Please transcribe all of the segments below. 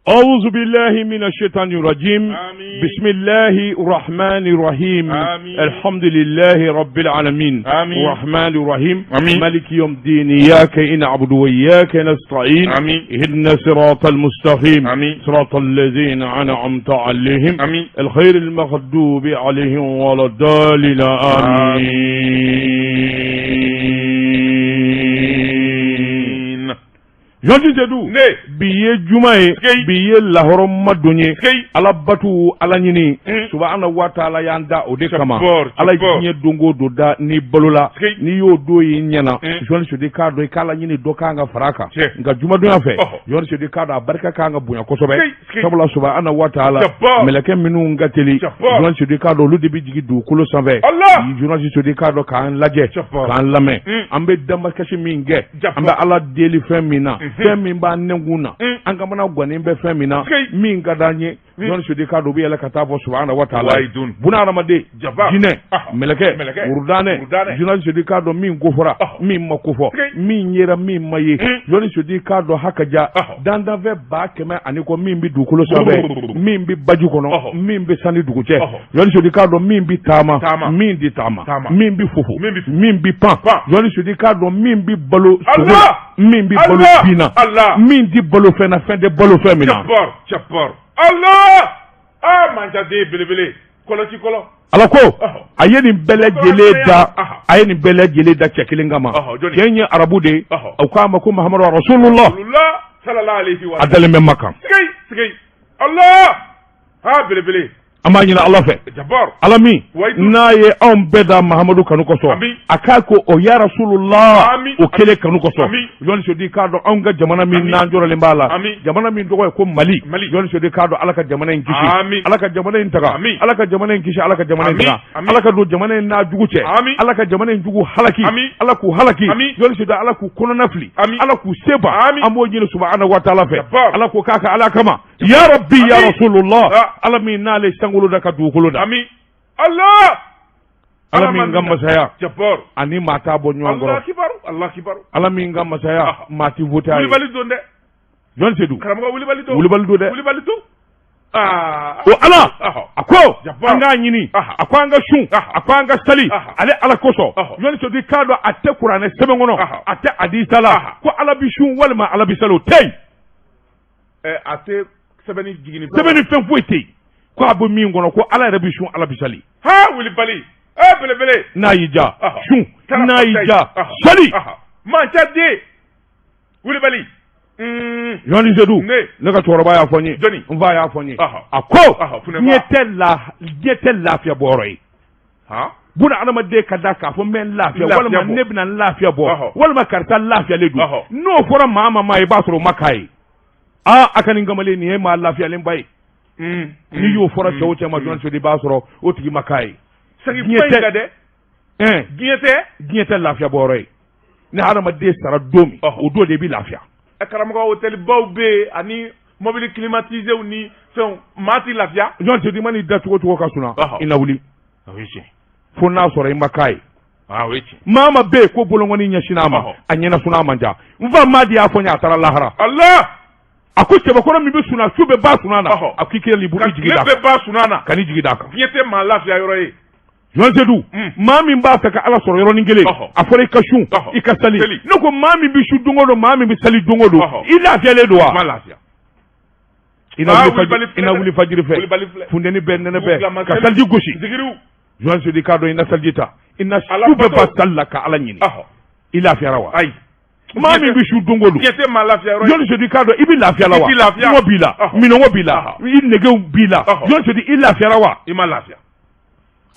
أعوذ بالله من الشيطان الرجيم. آمين. بسم الله الرحمن الرحيم. آمين. الحمد لله رب العالمين. آمين. الرحمن الرحيم. آمين. مالك يوم الدين، إياك نعبد وإياك نستعين. آمين. اهدنا الصراط المستقيم. آمين. صراط الذين أنعمت عليهم آمين. الخير المغضوب عليهم ولا الضالين. آمين. Journaliste Seydou, Ne. bi ye juma ye, Sikeyi. bi ye lahɔrɔma don ye. Sikeyi. Ala batu, Ala ɲini, Subahana wa taala y'an da o de kama. Jabor, Ala ye jabor. diɲɛ don o don da, n'i balola, Sikeyi. n'i y'o don y'i ɲɛna, journaliste Seydou, k'a dɔn i k'Ala ɲini, dɔ kan ka fara a kan. Nka jumadonya fɛ, journaliste Seydou, k'a dɔn a barika kan ka bonya kosɛbɛ, Sikeyi, sikeyi. sabula Subahana wa taala, Jabor. mɛlɛkɛ minnu ka teli, Jabor. journaliste Seydou, k'a dɔn olu de bɛ jigin dugukolo sanfɛ. Allah. Journaliste Seydou, k'a dɔn k'an lajɛ, Jabor. k'an lamɛn, an bɛ damakasi min kɛ, Jabor. an bɛ Ala deli fɛn min na, fɛn min b'an nɛnkun na, an kamana gannen bɛ fɛn min na, min ka d'an ye, journaliste Seydou, k'a dɔn u bɛ yɛlɛ ka taa fɔ Subahana wa taala. Wahidun. Buna hadamaden, Jabbar. jinɛ, Ah. mɛlɛkɛ, Mɛlɛkɛ. wurudanɛ, Wurudanɛ. journaliste Seydou, k'a dɔn min kofɔra, min ma kofɔ, min yera, min ma ye, journaliste Seydou, k'a dɔn haka ja, dandanfɛn 100 000 ani kɔ min bɛ dugukolo sanfɛ, min bɛ baji kɔnɔ, min bɛ san ni dugu cɛ, journaliste Seydou, k'a dɔn min bɛ taama, Taama. min tɛ taama, Taama. min bɛ fofo, Min bɛ fofo. min bɛ pan, Pan. journaliste Seydou, k'a dɔn min bɛ balo sogo la, Allah. min bɛ balo Allah. bin na, Allah. min tɛ balo fɛn na, fɛn tɛ balo fɛn min na. Jabor, jabor. Allah! Ah, manjaden belebele. Kɔlɔsi kɔlɔ. Ala ko a ye nin bɛɛ lajɛlen da, Ɔhɔ. a ye nin bɛɛ lajɛlen da cɛ kelen kama. Ɔhɔ, jɔnni? Cɛ in ye arabu de ye, u k'a ma ko Mahamadu Rasulullah. Rasulullah sallallahu alayhi wa A dalen bɛ Makan. Sikeyi, sikeyi. Allah! Ah, belebele. An b'a ɲini Ala fɛ, Jabor. Ala min Wayidu. n'a ye anw bɛɛ da Mahamadu kanu kosɔn, Ami. a k'a ko o ya Rasulullah, Ami. o kelen kanu kosɔn. Ami. Journaliste Seydou, k'a dɔn anw ka jamana min Ami. n'an jɔrɔlen b'a la, Ami. jamana min tɔgɔ ye ko Mali, Mali. Journaliste Seydou, k'a dɔn Ala ka jamana in kisi, Ami. Ala ka jamana in taga, Ami. Ala ka jamana in kisi, Ala ka jamana in Ami. taga, Ami. Ala ka don jamana in n'a jugu cɛ, Ami. Ala ka jamana in jugu halaki, Ami. Ala k'u halaki, Ami. Journaliste Seydou, Ala k'u kɔnɔna fili, Ami. Ala k'u seba. Ami. An b'o ɲini Subahana wa taala fɛ. Jabbar. Ala ko k'a ka Ala kama, ya Rabbi, ya Ami. Rasulullah, Ah. Ala min n'ale sankolo da ka dugukolo da, Ami. Allah! Ala min ka masaya Jabor. ani maa t'a bɔ ɲɔgɔn Allah kɔrɔ, kibaru, Allah kibaru. Ala min ka masaya Ah. maa ti voté a ye. Wulibali don dɛ. Jɔn Seydou? Karamɔgɔ, wulibali don. Wulibali don dɛ. Wulibali don. Ah. O Ala, a ko Jabbar. an k'a ɲini, Aha. a ko an ka sun, Aha. a ko an ka sali Aha. ale Ala kosɔn. Jɔn Seydou, k'a dɔn a tɛ kuranɛ sɛbɛn kɔnɔ, a tɛ hadisa la ko Ala bi sun walima Ala bi sali, o tɛ yen. Ɛ, a tɛ sɛbɛnni jiginni. Sɛbɛnni fɛn foyi tɛ yen ko a bɛ min kɔnɔ ko Ala yɛrɛ bi sun, Ala bi sali. Ha, wulibali. Eh, belebele. N'a y'i ja, sun. Kɛra N'a y'i patayi. ja, sali. Manjaden. Wulibali. Jɔnni Seydou? Ne. Ne ka cɛkɔrɔba y'a fɔ n ye. Jɔnni? N fa y'a fɔ n ye. A ko Funɛfa. diɲɛ tɛ la, diɲɛ tɛ lafiya bɔyɔrɔ ye. Han? Buna adamaden ka da k'a fɔ n bɛ n lafiya, Lafiya walima bɔ. ne bɛna n lafiya bɔ, walima karisa lafiyalen don, n'o fɔra maa ma, i b'a sɔrɔ o ma k'a ye. Aa, a ka nin kamalen nin ye maa lafiyalenba ye. N'i y'o fɔra cɛ o cɛ ma, Jɔnni Seydou, i b'a sɔrɔ o tigi ma k'a ye. Segin Diɲɛ kuma in tɛ- kan dɛ. Ɛn, Diɲɛ tɛ. Diɲɛ tɛ lafiya bɔyɔrɔ ye. Ni hadamaden sara don min, o don de i bɛ lafiya. Ɛ, karamɔgɔ, hôtel baw bɛ yen ani mobili climatisé ni fɛnw, maa t'i lafiya. Jɔnni Seydou, i man'i da cogo o cogo ka sunaa, i na wuli O ye tiɲɛ. fo n'a sɔrɔ i ma k'a ye. Ah, o ye tiɲɛ. Maa ma bɛ yen ko bolonkɔni ɲɛsinna a ma, a ɲɛna sunaa man ca. N fa maa di y'a fɔ n ye, a taara lahara. Allah! A ko cɛbakɔrɔ min bɛ sunaa su bɛ ba sunaa na, a k'i k'i Ka jigi tile d'a kan. bɛɛ ban sunaa na. Ka n'i jigi d'a kan. Diɲɛ tɛ maa lafiya yɔrɔ ye. Jɔn Seydou, maa min b'a fɛ ka Ala sɔrɔ yɔrɔnin kelen, a fɔra i ka sun, i ka sali. Seli. Ne ko maa min bɛ sun don o don, maa min bɛ sali don o don, i lafiyalen don wa? Ma lafiya. I na Ah, wuli wulibali fajiri, filɛ i na dɛ. wuli fajiri fɛ, Wulibali filɛ. funteni bɛ, nɛnɛ bɛ, Dugukila ma ka seli. saliji gosi. Zikiriw. Jɔn Seydou, k'a dɔn i na saliji ta, i na Ala su bɛɛ bato. ban sali la ka Ala ɲini, i lafiyara wa? Ayi. Maa min bɛ su don o don, Diɲɛ tɛ maa lafiya yɔrɔ ye. Jɔn Seydou, k'a dɔn i bɛ lafiya la wa? I t'i lafiya. Kɔngɔ b'i la, minɔgɔ b'i la, i negew b'i la. Jɔn Seydou, i lafiyara wa? I ma lafiya.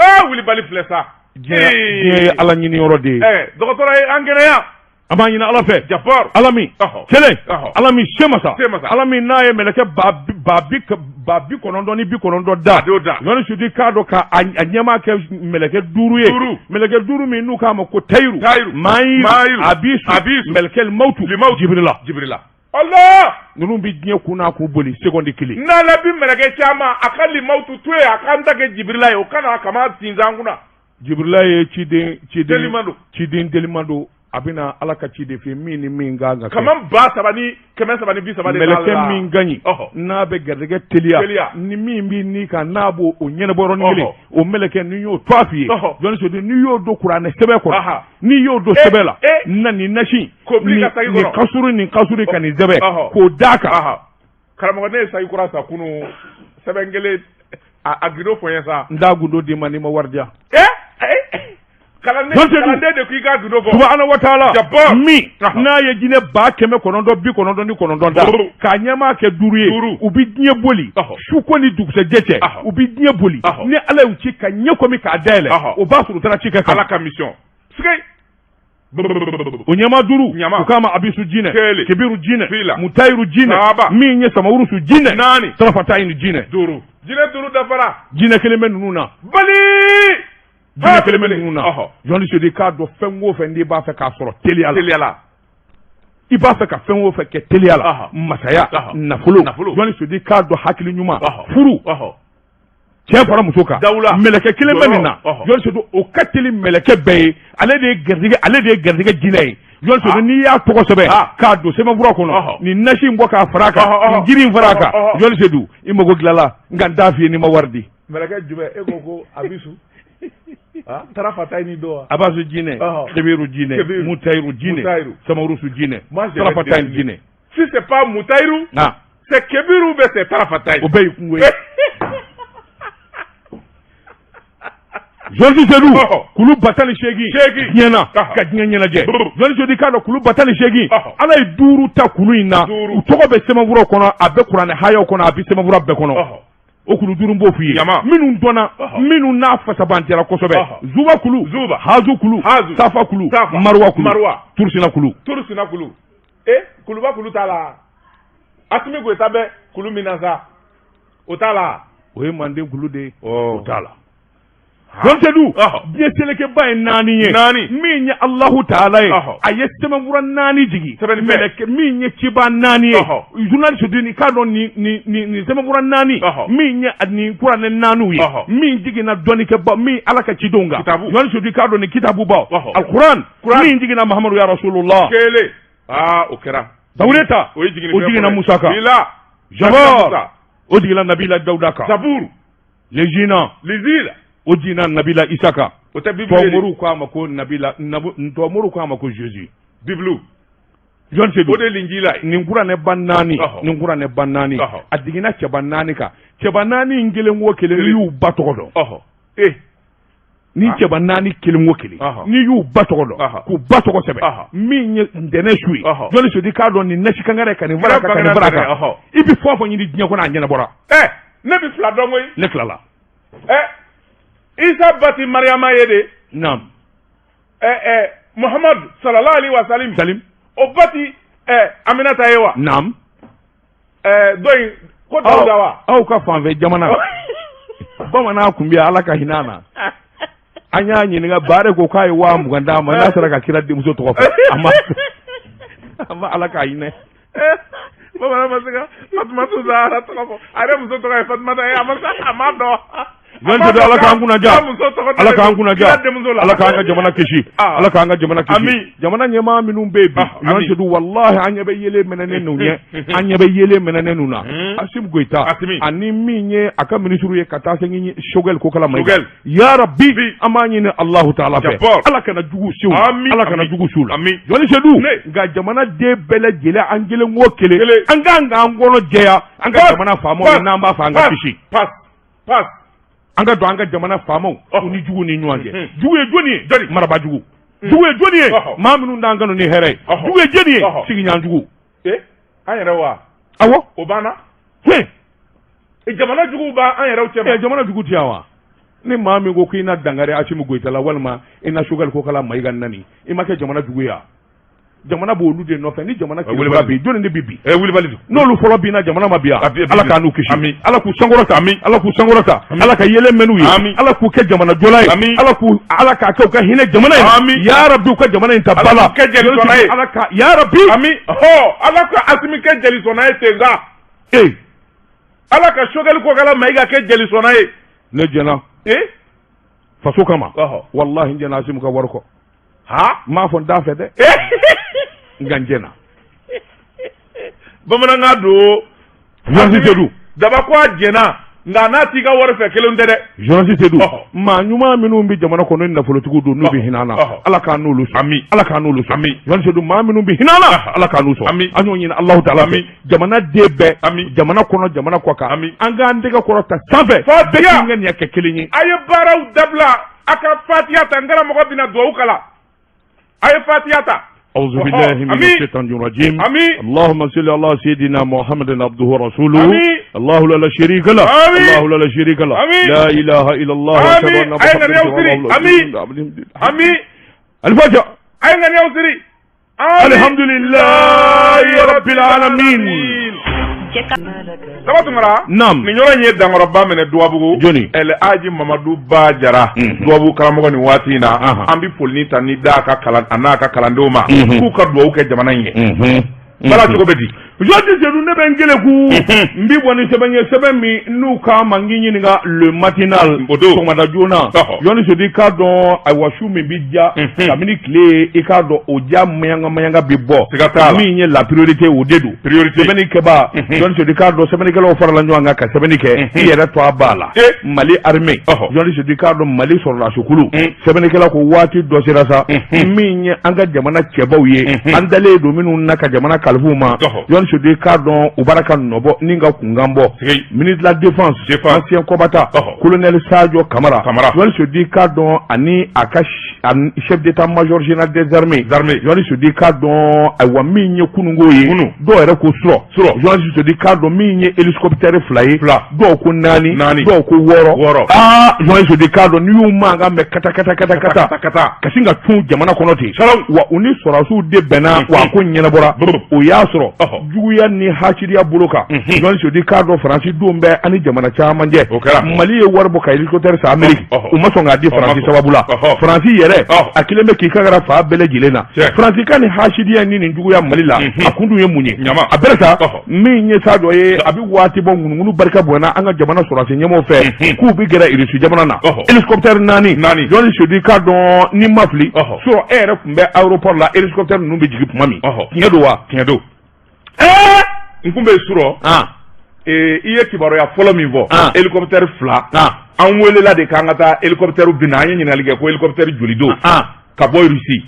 Aa, wulibali filɛ sa. Diɲɛ diɲɛ ye Ala ɲini yɔrɔ de ye. Ɛ, dɔgɔtɔrɔ ye an kɛnɛya. An b'a ɲini Ala fɛ. Jabor. Ala min kelen, Ala min se masa, Se masa. Ala min n'a ye mɛlɛkɛ 999 da, A d'o da. Jɔnni Seydou, k'a dɔn ka a ɲɛmaa kɛ mɛlɛkɛ duuru ye, Duuru. mɛlɛkɛ duuru min n'u k'a ma ko tayiru, Tayiru. maayiru, Maayiru. abisu, Abisu. mɛlɛkɛ mawutu, Limawutu. Jibirila. Jibirila. Allah! Ninnu bɛ diɲɛ kun n'a k'u boli seconde kelen. N'Ala bi mɛlɛkɛ caman, a ka limawutu to yen, a k'an ta kɛ Jibirila ye, o kana kama sinzan kunna. Jibirila ye ciden Teliman don. ciden teliman don. A bɛna Ala ka ci de f'i ye min ni min ka kan ka kɛ. Kaman 3330 de b'a la. Mɛlɛkɛ min ka ɲi n'a bɛ garijɛgɛ teliya ni min b'i ni kan n'a b'o o ɲɛnabɔ yɔrɔnin kelen o mɛlɛkɛ n'i y'o tɔgɔ f'i ye jɔnni sedu n'i y'o don kuranɛ sɛbɛn kɔnɔ n'i y'o don sɛbɛn la na nin nasi nin kasuru nin kasuru ka nin sɛbɛn k'o d'a kan. Karamɔgɔ ne ye saki kura san kunun sɛbɛn kelen a gundo fɔ n ye sa. N t'a gundo d'i ma n'i ma wari di yan. Kalanden de ko i k'a gundo fɔ. Subahana wa taala min n'a ye jinɛ 999 da k'a ɲɛmaa kɛ duuru ye u bɛ diɲɛ boli su ko ni dugusɛjɛ cɛ u bɛ diɲɛ boli ni Ala y'u ci ka ɲɛ kɔmi k'a dayɛlɛ o b'a sɔrɔ u taara ci kɛ Ala ka mission. O ɲɛmaa duuru u k'a ma abisu jinɛ kebiru jinɛ mutayiru jinɛ min ye samawurusu jinɛ naani tarafatayini jinɛ duuru jinɛ duuru dafara jinɛ kelen bɛ ninnu na bali jinɛ kelen bɛ ninnu na jɔnni sedu k'a dɔn fɛn o fɛn n'i b'a fɛ k'a sɔrɔ teliya la teliya la i b'a fɛ ka fɛn o fɛn kɛ teliya la masaya nafolo jɔnni sedu k'a dɔn hakili ɲuman furu cɛ fara muso kan dawula mɛlɛkɛ kelen bɛ nin na jɔn sedu o ka teli mɛlɛkɛ bɛɛ ye ale de ye garijɛgɛ ale de ye garijɛgɛ jinɛ ye jɔn sedu n'i y'a tɔgɔ sɛbɛn k'a don sɛbɛnfura kɔnɔ nin nasi in bɔ k'a fara a kan nin jiri in fara a kan jɔn sedu i mago dilanla nka n t'a f'i ye n'i ma wari di mɛlɛkɛ jumɛn e ko ko abisu tarafata ni don wa abasu jinɛ kebiru jinɛ mutayiru jinɛ samarusu jinɛ tarafata jinɛ si c'est pas mutayiru c'est kebiru bɛ c'est tarafata o bɛɛ y'i kungo ye jɔnni sedu kulu 1018 diɲɛ na ka diɲɛ ɲɛnajɛ jɔnni sedu k'a dɔn kulu 1018 ala ye duuru ta kulu in na u tɔgɔ bɛ sɛbɛnfura kɔnɔ a bɛ kuranɛ hayaw kɔnɔ a bɛ sɛbɛnfura bɛɛ kɔnɔ o kulu duuru b'o f'i ye minnu dɔnna minnu n'a fasabantiyara kosɛbɛ zuba kulu hazu kulu safa kulu maruwa kulu turusina kulu turusina kulu e kuluba kulu t'a la asimi goyita bɛ kulu min na sa o t'a la o ye manden kulu de ye o t'a la jɔn sedu diɲɛ selekeba ye naani ye naani min ye alahu taala ye a ye sɛbɛnfura naani jigin mɛlɛkɛ min ye ciba naani ye journaliste sedu i k'a dɔn nin nin nin nin sɛbɛnfura naani min ye nin kuranɛ naaniw ye min jiginna dɔnnikɛba min ala ka cidenw kan jɔn sedu i k'a dɔn nin kitabubaw alikuran min jiginna mahamadu ya rasulullah kelen aa o kɛra tawureta o ye jiginni o jiginna musa kan zabur o jiginna nabila dawuda kan zabur lejina linjila o jiginna nabila isa kan o tɛ bibulu ye tɔmoriw k'a ma ko nabila tɔmoriw k'a ma ko jésus bibulu jɔn sedu o de ye linjila ye nin kuranɛ ba naani nin kuranɛ ba naani a jiginna cɛba naani kan cɛba naani in kelen o kelen n'i y'u ba tɔgɔ dɔn ee ni cɛba naani kelen o kelen n'i y'u ba tɔgɔ dɔn k'u ba tɔgɔ sɛbɛn min ye ntɛnɛn su ye jɔnni sedu k'a dɔn nin nasi kankɛrɛ ka nin fara kan ka nin fara kan i bɛ fɛn o fɛn ɲini diɲɛ kɔnɔ a ɲɛnabɔra ɛ ne bɛ fila dɔn koyi ne tilala ɛ isa ba ti mariyama ye de naam ɛ ɛ muhamadu sallallahu alaihi wa salim salim o ba ti ɛ aminata ye wa naam dɔ in ko dawuda wa aw ka fanfɛ jamana bamanan kun bɛ ala ka hinɛ na an y'a ɲininka baare ko k'a ye 20,000 d'a ma n'a sera ka kira denmuso tɔgɔ fɔ a ma ala ka hinɛ bamanan ma se ka fatumata zahara tɔgɔ fɔ a yɛrɛ muso tɔgɔ ye fatumata ye a ma se a ma dɔn Jɔn sedu ala k'an kunna diya ala k'an kunna diya ala k'an ka jamana kisi ala k'an ka jamana kisi jamana ɲɛmaa minnu bɛ yen bi jɔn sedu walahi an ɲɛ bɛ yeelen mɛnɛnen ninnu ɲɛ an ɲɛ bɛ yeelen mɛnɛnen ninnu na Asimi Goyita ani min ye a ka minisiriw ye ka taa se Sogɛli Kokala Mayiga ya rabi an b'a ɲini Alahu taala fɛ ala kana jugu se u ala kana jugu se u la jɔn sedu nka jamanaden bɛɛ lajɛlen an kelen o kelen an kan k'an kɔnɔ jɛya an ka jamana faamaw ye n'an b'a fɛ an ka kisi. Pass. An ka don an ka jamana faamaw u ni jugu ni ɲɔgɔn cɛ jugu ye jɔni ye jɔni marabaa jugu jugu ye jɔni ye maa minnu t'an kanu ni hɛrɛ ye jugu ye jɔni ye sigiɲɔgɔn jugu an yɛrɛ wa awɔ o banna tiɲɛ jamana juguw b'an yɛrɛw cɛ jamana jugu tɛ yan wa ni maa min ko k'i na dankari Asimi Goyita la walima i na Sogɛli Kokala Mayiga nani i ma kɛ jamana jugu ye wa jamana b'olu de nɔfɛ ni jamana wulibali bi jɔnni de bɛ bin wulibali don n'olu fɔlɔ binna jamana ma bin ala k'an n'u kisi ala k'u sankɔrɔta ala k'u sankɔrɔta ala ka yeelen mɛn'u ye ala k'u kɛ jamana jɔla ye ala k'u ala k'a kɛ u ka hinɛ jamana in ya rabi u ka jamana in ta ba la kɛ jɛlisɔnna ye ala ka ya rabi ami hɔ ala ka Asimi kɛ jɛlisɔnna ye ten sa ee ala ka Sogɛli Kokala Mayiga kɛ jɛlisɔnna ye ne jɛna ee faso kama walahi n jɛna Asimi ka wari kɔ. Ha, N m'a fɔ n t'a fɛ dɛ, nka n jɛnna. Bamanankan don. Journaliste Seydou. Daba ko a jɛnna, nka n'a t'i ka wari fɛ, kelen tɛ dɛ. Journaliste Seydou, Ɔhɔ. maa ɲuman minnu bɛ jamana kɔnɔ ni nafolotigiw don, n'u bɛ hinɛ an na, Ala k'an n'olu sɔn. Ami. Ala k'an n'olu sɔn. Ami. Journaliste Seydou, maa minnu bɛ hinɛ an na, Ala k'an n'u sɔn. Ami. An y'o ɲini Alahu taala fɛ. Ami. Jamana den bɛɛ, Ami. jamana kɔnɔ, jamana kɔ kan, Ami. an k'an tɛgɛ kɔrɔta sanfɛ, Fatiha. bɛɛ k'i ŋaniya kɛ kelen ye. A ye baaraw dabila, a ka fatiya ta. N karamɔgɔ bɛna duwawu kalan, a ye fatiya ta. أعوذ بالله من آمين. الشيطان الرجيم. آمين. اللهم صل على سيدنا محمد عبده ورسوله. آمين. الله لا شريك له. آمين. الله لا شريك له. آمين. لا إله إلا الله وأشهد آمين. أن أين محمدا اليوسري؟ رسول الله. آمين. Ami. الفاتحة. A ye ŋaniyaw siri. Amin. الحمد لله رب العالمين. Daba Tunkara. Naam. Nin yɔrɔ in ye dankɔrɔba minɛ Duwabugu. Jɔni? El Haji Mamadu Ba Jara. Duwabu karamɔgɔ, nin waati in na, an bɛ folinin ta ni da a ka kalan a n'a ka kalandenw ma, k'u ka duwawu kɛ jamana in ye. Bala, cogo bɛ di? Journaliste Seydou, ne bɛ n keleku, n bi bɔ ni sɛbɛn ye, sɛbɛn min n'u k'a ma, n k'i ɲininka, Le Matinal. O don. Sɔgɔmada joona. Journaliste Seydou, i k'a dɔn, ayiwa, su min bi ja, kabini tile ye, i k'a dɔn, o ja maɲanga maɲanga bi bɔ. Siga t'a la. Min ye la priorité, o de don. Priorité. Sɛbɛnni kɛbaa, Journaliste Seydou, i k'a dɔn, sɛbɛnnikɛlaw farala ɲɔgɔn kan ka sɛbɛnni kɛ, i yɛrɛ to a b'a la. Mali armée, Journaliste Seydou, i k'a dɔn, Mali sɔrɔdasikulu, sɛbɛnnikɛla ko waati dɔ sera sa, min ye an ka jamana cɛbaw ye, an dalen don minnu na ka jamana kalifa u ma. Journaliste Seydou, i k'a dɔn, u b'ara ka nɔbɔ ni ka kunkan bɔ. Ministre de la Défense, Défense. ancien combattant, colonel Sadio Kamara. Kamara. Journaliste Seydou, i k'a dɔn, ani a ka chef d'état-major général des armées. Armées. Journaliste Seydou, i k'a dɔn, ayiwa, min ye kununko ye, Kunu. dɔw yɛrɛ ko surɔ. Surɔ. Journaliste Seydou, i k'a dɔn, min ye hélicoptère fila ye, Fila. dɔw ko naani, Naani. dɔw ko 6. 6. Aa, journaliste Seydou, i k'a dɔn, n'i y'u mankan mɛn kata kata kata kata kata kata, ka sin ka cun jamana kɔnɔ ten, Salaw. wa u ni sɔrɔdasiw de bɛnna, wa a ko ɲɛnabɔra. Brr. O y'a sɔrɔ juguya ni hasiriya bolo kan, journaliste Seydou, i k'a dɔn, Faransi don bɛɛ ani jamana caman cɛ. O kɛra. Mali ye wari bɔ ka hélicoptère san Amérique, u ma sɔn k'a di Faransi Ma sɔn. sababu la. Faransi yɛrɛ, a kelen bɛ k'i kagara fa bɛɛ lajɛlen na. Tiɲɛ. Faransi ka nin hasidiya ni nin juguya Mali la, a kun dun ye mun ye? Ɲama. A bɛrɛ sa, min ye Sadio ye, a bɛ waati bɔ, ŋunuŋunu barika bonyana an ka jamana sɔrɔdasi ɲɛmɔgɔw fɛ k'u bɛ gɛrɛ Irisi jamana na, hélicoptère naani. Naani. Journaliste Seydou, i k'a dɔn, ni ma fili, surɔ e yɛrɛ tun bɛ aéroport la, hélicoptère ninnu bɛ jigin tuma min, tiɲɛ don wa? Tiɲɛ don. Ɛɛ! N kun bɛ surɔ. I ye kibaruya fɔlɔ min fɔ, hélicoptère fila, an welela de k'an ka taa hélicoptère binna. An ye ɲininkali kɛ ko hélicoptère joli don ka bɔ Russie.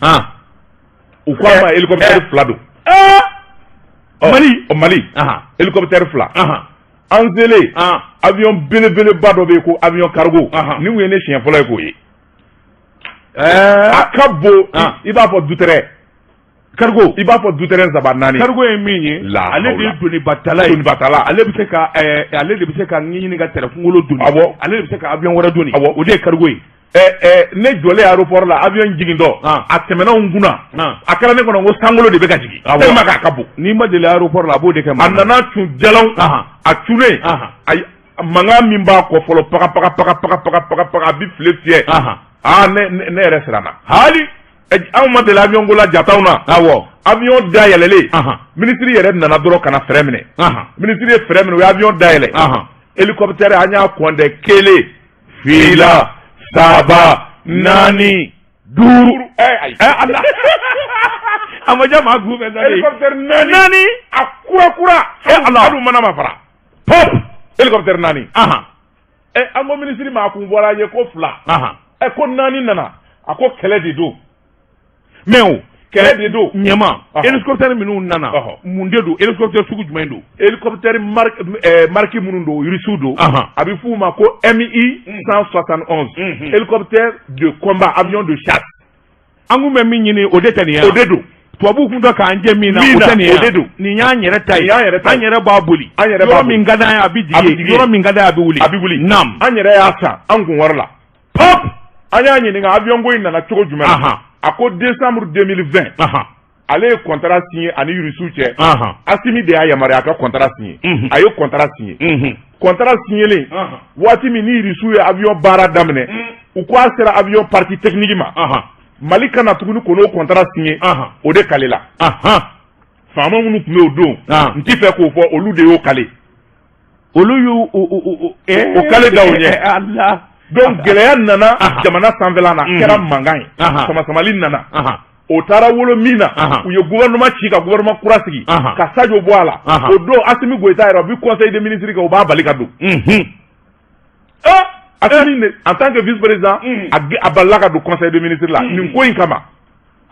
U ko an ma hélicoptère fila don. Ɛɛ, Mali? Ɔ, Mali hélicoptère fila. An selen, avion belebeleba dɔ bɛ yen ko avion cargo. Nin kun ye ne siɲɛ fɔlɔ ye k'o ye. A ka bon, i b'a fɔ dutɛrɛ. Cargo. I b'a fɔ dutɛrɛ saba naani. Cargo ye min ye, La ale de ye hawla. donibatala ye. Donibatala. Ale de bɛ se ka ɲini ka tɛrɛ kunkolo doni. Ale de bɛ se ka avion wɛrɛ doni. O de ye cargo ye. Ɛ ɛ, ne jɔlen aéroport la, avion jigintɔ, a tɛmɛna n kunna, a kɛra ne kɔnɔ ko sankolo de bɛ ka jigin, tellement k'a ka bon. N'i ma deli aéroport la, a b'o de kɛ A maa na. nana cun jalanw, a cunnen, ayi, mankan min b'a kɔ fɔlɔ, paga paga paga paga paga paga paga, a bi file fiyɛ. Aa, ne yɛrɛ siranna. Hali. Anw ma deli avion ko la, jataw na. Avion dayɛlɛlen, ministre yɛrɛ nana dɔrɔn ka na frein minɛ. Ministre ye frein minɛ, u ye avion dayɛlɛ. Hélicoptère, an y'a compter, kelen, fila, saba, naani, duuru. Ɛ, ayi. Ɛ Ala, a ma diya maa kun fɛ sa de. Hélicoptère naani. Naani. A kura kura. Eh, Ala. Hali u mana ma fara. Pop. Hélicoptère naani. Ɛ, an ko ministre ma, a kun fɔra an ye ko fila. Ɛ, ko naani nana. A ko kɛlɛ de don. Mais o Kɛlɛ de don. Ɲɛma, hélicoptère minnu nana, mun de don? Hélicoptère sugu jumɛn don? Hélicoptère marque minnu don, Russiw don. A bɛ f'u ma ko MI 171. Hélicoptère de combat, avion de chasse. An kun bɛ min ɲini, o de tɛ nin ye O wa? de don. Tubabuw kun tɛ k'an jɛ min na, Min o na, tɛ nin ye o wa? de don. Nin y'an yɛrɛ ta ye. Nin y'an yɛrɛ ta ye. An yɛrɛ b'a boli. An yɛrɛ b'a Yɔrɔ boli. min ka d'an ye, a bɛ A bɛ jigin. jigin. Yɔrɔ min ka d'an ye, a bɛ wuli. A bɛ wuli. Naam. An yɛrɛ y'a san an kun wari la. Pop. An y'a ɲininka avion ko in nana cogo jumɛn na. A ko décembre 2020, ale ye contrat signé ani Russiw cɛ. Asimi de y'a yamaruya a ka contrat signé. A ye contrat signé. Contrat signélen, waati min ni Russiw ye avion baara daminɛ, u ko a sera avion partie technique ma, Mali ka na tuguni k'o n'o contrat signé, o de kale la. Faama minnu tun bɛ o don, n ti fɛ k'o fɔ, olu de y'o kale. Olu y'u o O kale da o ɲɛ. Ala. Donc gɛlɛya nana jamana sanfɛla na, kɛra mankan ye, samasamali nana. O taara wolo min na, u ye gouvernement ci ka gouvernement kura sigi ka Sadio bɔ a la. O don Assimi Goïta yɛrɛ, u bɛ conseil des ministres kɛ, u b'a bali ka don. Assimi en tant que vice-président, a balila ka don conseil des ministres la nin ko in kama.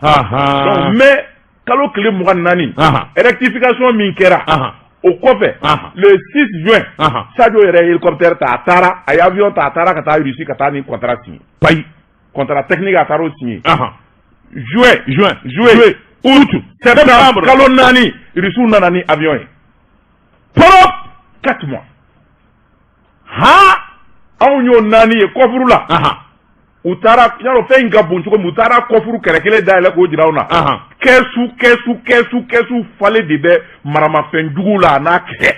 Donc mai kalo tile 24, rectification min kɛra o kɔfɛ, le 6 juin, Sadio yɛrɛ ye hélicoptère ta, a taara, a ye avion ta, a taara ka taa Russie ka taa nin contrat signer. Payi. Contrat technique, a taara o signer. Juin, juin, juillet, août, septembre, kalo 4, Russiw nana ni avion ye. Pɔrɔ. 4 mois. Han. Anw y'o naani ye coffre la. U taara, yarɔ fɛn in ka bon cogo min, u taara coffre kɛrɛ kelen dayɛlɛ k'o jira anw na. Kɛsu, kɛsu, kɛsu, kɛsu falen de bɛ maramafɛn juguw la, a n'a kisɛ.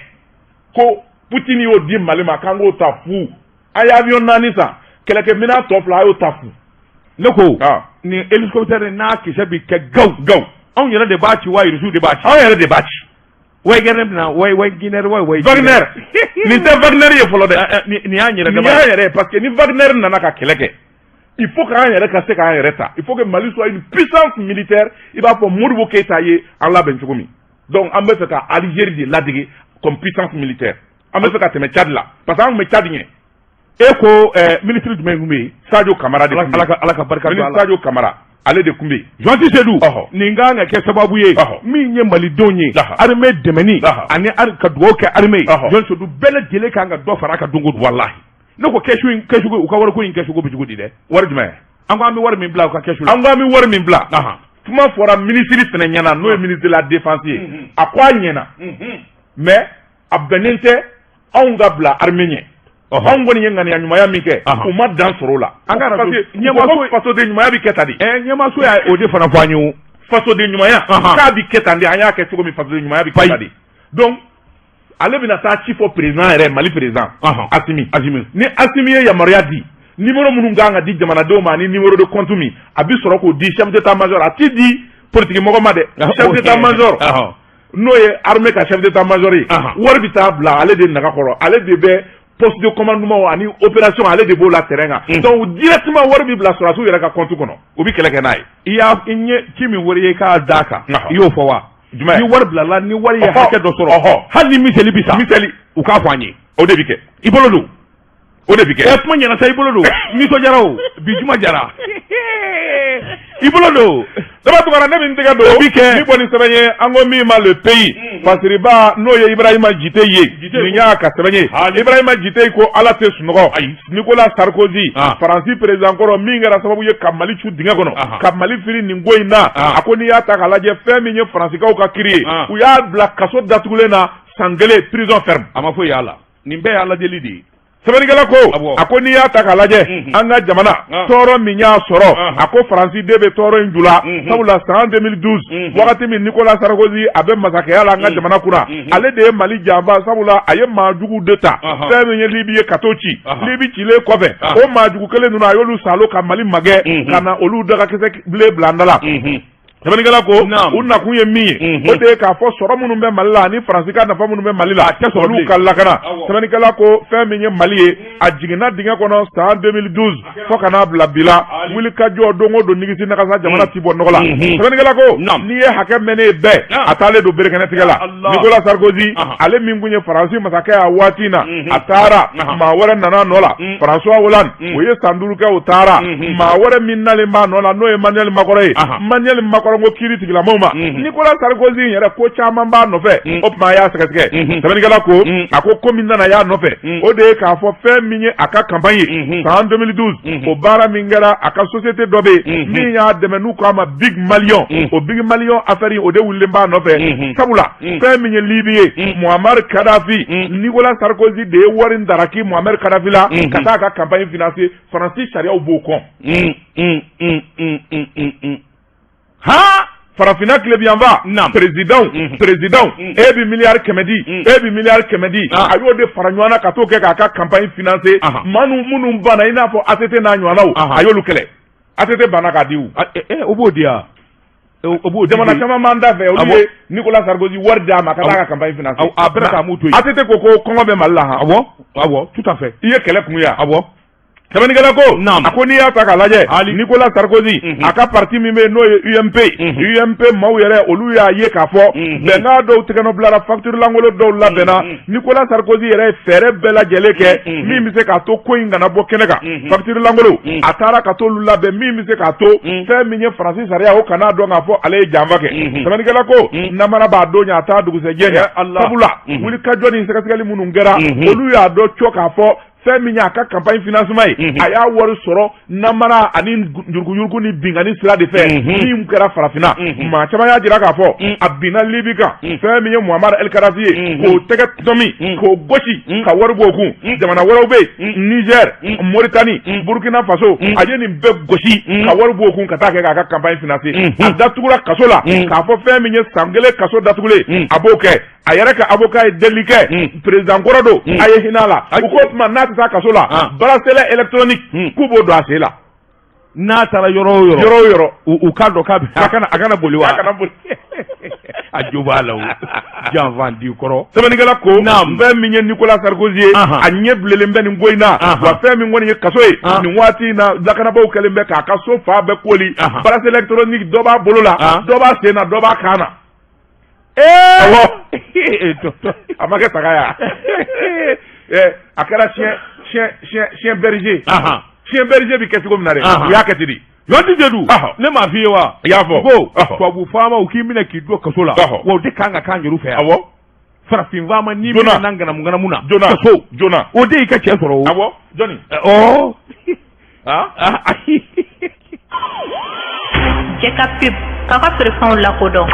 Ko Poutine y'o di Mali ma k'an k'o ta fu. An ye avion 4 san, kɛlɛkɛminɛn tɔ 2, a y'o ta fu. Ne ko nin hélicoptère n'a kisɛ bi kɛ gaw gaw, anw yɛrɛ de b'a ci wa Russiw de b'a ci? Anw yɛrɛ de b'a ci. Wagner bɛna, Wagner, wa Wagner, nin tɛ Wagner ye fɔlɔ dɛ. Nin y'an yɛrɛ Nin y'an yɛrɛ ye, parce que ni Wagner nana ka kɛlɛ kɛ, il faut k'an yɛrɛ ka se k'an yɛrɛ ta. Il faut que Mali soit une puissance militaire, i b'a fɔ Modibo Keyita ye an labɛn cogo min. Donc an bɛ fɛ ka Algérie de ladege comme puissance militaire. An bɛ fɛ ka tɛmɛ Tchad la, parce que an tun bɛ Tchad ɲɛ. E ko ministre jumɛn tun bɛ yen? Sadio Kamara de tun bɛ yen. Ala ka barika don a la. Sadio Kamara, ale de tun bɛ yen. Journaliste Seydou, nin kan ka kɛ sababu ye min ye malidenw ye, armée dɛmɛni ani ka dugawu kɛ armée ye. Journaliste Seydou, bɛɛ lajɛlen kan ka dɔ fara a ka don o don. Walahi. Ne ko kɛsu in, kɛsu, u ka wariko in kɛsuko bɛ cogo di dɛ? Wari jumɛn? An ko an bɛ wari min bila u ka kɛsu la. An ko an bɛ wari min bila. Kuma fɔra ministre fana ɲɛna, n'o ye ministre de la défense ye. A ko a ɲɛna, mais a bɛnnen tɛ anw ka bila armée ɲɛ. Anw kɔni ye ŋaniya ɲumanya min kɛ, u ma dan sɔrɔ o la. An ka parce que ɲɛmaaso, fasoden ɲumanya bɛ kɛ tan de. Ɲɛmaaso y'a o de fana fɔ an ye o. Fasoden ɲumanya k'a bɛ kɛ tan de, an y'a kɛ cogo min, fasoden ɲumanya bɛ kɛ tan de. Donc ale bɛna taa ci fɔ président yɛrɛ, Mali président Assimi. Assimi. Ni Assimi ye yamaruya di, numéro minnu kan ka di jamanadenw ma ani numéro de compte min, a bɛ sɔrɔ k'o di chef d'état-major. A ti di politique mɔgɔ ma dɛ. Chef d'état-major, n'o ye armée ka chef d'état-major ye, wari bɛ taa bila ale de naga kɔrɔ. Ale de bɛ poste de commandement ani opération, ale de b'o la terrain kan. Donc directement wari bɛ bila sɔrɔdasiw yɛrɛ ka compte kɔnɔ, u bɛ kɛlɛ kɛ n'a ye. I y'a i ɲɛ ci min wari ye k'a d'a kan, i y'o fɔ wa? Jumɛn? Ni wari bilala, ni wari ye hakɛ dɔ sɔrɔ, hali ni miseli bi sa, miseli, u k'a fɔ an ye. O de bɛ kɛ. I bolo don. O de bɛ kɛ. Kuma ɲɛna sa, i bolo don. Nisɔndiyara o, bi juma jara, i bolo don. Daba Tunkara, ne bɛ n tɛgɛ don. O bɛ kɛ. Ni bɔ ni sɛbɛn ye, an ko min ma Le Pays, Fasiriba, n'o ye Ibrahima Jite ye, nin y'a ka sɛbɛn ye. Ibrahima Jite ko ala tɛ sunɔgɔ. Nicolas Sarkozy, Faransi président kɔrɔ min kɛra sababu ye ka Mali cu dingɛ kɔnɔ, ka Mali fili nin ko in na, a ko n'i y'a ta k'a lajɛ, fɛn min ye Faransikaw ka kiri ye, u y'a bila kaso datugulen na san 1, prison ferme. A ma foyi y'a la, nin bɛɛ ye ala deli de ye. Sɛbɛnnikɛla ko, a ko n'i y'a ta k'a lajɛ, an ka jamana, tɔɔrɔ min y'a sɔrɔ, a ko Faransi de bɛ tɔɔrɔ in ju la, sabula san 2012, wagati min Nicolas Sarkozy a bɛ masakɛya la an ka jamana kunna, ale de ye Mali janfa, sabula a ye maajugu de ta, fɛn min ye Libi ye, ka t'o ci. Libi cilen kɔfɛ, o maajugu kelen ninnu, a y'olu salo ka Mali magɛ ka na olu dagakisɛ bilen bila an da la. Sɛbɛnnikɛla ko u nakun ye min ye, o de ye k'a fɔ sɔrɔ minnu bɛ Mali la ani Faransi ka nafa minnu bɛ Mali la, olu ka lakana. Sɛbɛnnikɛla ko fɛn min ye Mali ye, a jiginna dingɛ kɔnɔ san 2012 fo ka n'a bila bi la, wuli ka jɔ don o don, nigisi nagasa, jamana ti bɔ nɔgɔ la. Sɛbɛnnikɛla ko n'i ye hakɛ mɛnnen ye bɛɛ, a taalen don berekɛnɛtigɛ la. Nicolas Sarkozy, ale min kun ye Faransi masakɛ a waati in na, a taara, maa wɛrɛ nana nɔ la, François Hollande, o ye san 5 kɛ, o taara. Maa wɛrɛ min nalen b'a nɔ la, n'o ye Emmanuel Macron ye. Emmanuel Macron ko kiiri tigilamaw ma, Nicolas Sarkozy yɛrɛ, ko caman b'a nɔfɛ, o tuma a y'a sɛgɛsɛgɛ. Sɛbɛnnikɛla ko, a ko ko min nana y'a nɔfɛ, o de ye k'a fɔ fɛn min ye a ka campagne ye san 2012, o baara min kɛra, a ka société dɔ bɛ yen min y'a dɛmɛ, n'u k'a ma Big Malion. O Big Malion affaire, o de wulilen b'a nɔfɛ, sabula fɛn min ye Libi ye, Muammar Kadhafi, Nicolas Sarkozy de ye wari daraki Muammar Kadhafi la ka taa a ka campagne financer. Faransi sariyaw b'o kɔn. Han. Farafinna tilebiyanfa président, président, e bɛ miliyari 100 di, e bɛ miliyari 100 di, a y'o de fara ɲɔgɔn na ka t'o kɛ k'a ka campagne financer. Maa minnu banna, i n'a fɔ ATT n'a ɲɔgɔnnaw, a y'olu kɛlɛ. ATT banna k'a di. O b'o di yan. O b'o jamana caman b'an da fɛ, olu ye Nicolas Sarkozy wari d'a ma ka taa ka campagne financer. A bɛɛ k'a m'u to yen. ATT ko ko kɔngɔ bɛ Mali la han. Awɔ, awɔ, tout à fait. I ye kɛlɛ kun ye. Awɔ. Sɛbɛnnikɛla ko Naam. a ko n'i y'a ta k'a lajɛ Hali. Nicolas Sarkozy a ka parti min bɛ yen n'o ye UMP UMP maaw yɛrɛ olu y'a ye k'a fɔ bɛnkan dɔw tɛgɛnɔ bilara facture lankolon dɔw labɛnna Nicolas Sarkozy yɛrɛ ye fɛɛrɛ bɛɛ lajɛlen kɛ min bɛ se k'a to ko in kana bɔ kɛnɛ kan facture lankolon a taara ka t'olu labɛn min bɛ se k'a to fɛn min ye Faransi sariya o kana dɔn k'a fɔ ale ye janfa kɛ sɛbɛnnikɛla ko namara b'a don ɲɛ a t'a dugusɛjɛ ɲɛ sabula wulikajɔ ni sɛgɛsɛgɛli minnu kɛra olu y'a dɔn cɔ k'a fɔ fɛn min y'a ka campagne financement ye a y'a wari sɔrɔ namara ani yuruguyurugu ni binkanni sira de fɛ min kɛra farafinna maa caman y'a jira k'a fɔ a binna Libi kan fɛn min ye Muammar El Kadhafi ye k'o tɛgɛ tɔmi k'o gosi ka wari bɔ o kun jamana wɛrɛw bɛ yen Niger Mauritanie Burkina Faso a ye nin bɛɛ gosi ka wari bɔ o kun ka taa kɛ k'a ka campagne financer a datugura kaso la k'a fɔ fɛn min ye san kelen kaso datugulen a b'o kɛ a yɛrɛ ka avocat ye delili kɛ président kɔrɔ don a ye hinɛ a la u k'o tuma n'a tɛ taa kaso la bracelet électronique k'u b'o don a sen la n'a taara yɔrɔ o yɔrɔ yɔrɔ o yɔrɔ u k'a dɔn k'a bɛ a kana boli wa a kana boli a jo b'a la o janfan di kɔrɔ sɛbɛnnikɛla ko Naam. fɛn min ye Nicolas Sarkozy ye a ɲɛ bilenlen bɛ nin ko in na wa fɛn min kɔni ye kaso ye nin waati in na lakanabaaw kɛlen bɛ k'a ka so fan bɛɛ kooli bracelet électronique dɔ b'a bolo la dɔ b'a sen na dɔ b'a kan na awɔ a ma kɛ saga ye a kɛra chien chien chien chien berger chien berger bɛ kɛ cogo min na dɛ u y'a kɛ ten de Jɔnti Sedu ne m'a f'i ye wa i y'a fɔ ko tubabu faamaw k'i minɛ k'i don kaso la wa o de kan ka k'an yɛrɛ fɛ yan awɔ farafin faama n'i minɛna ŋanamu ŋanamu na joona kaso joona o de y'i ka cɛ sɔrɔ o awɔ jɔnni ɔ ayi Cɛ ka pub k'a ka feerefɛnw lakodɔn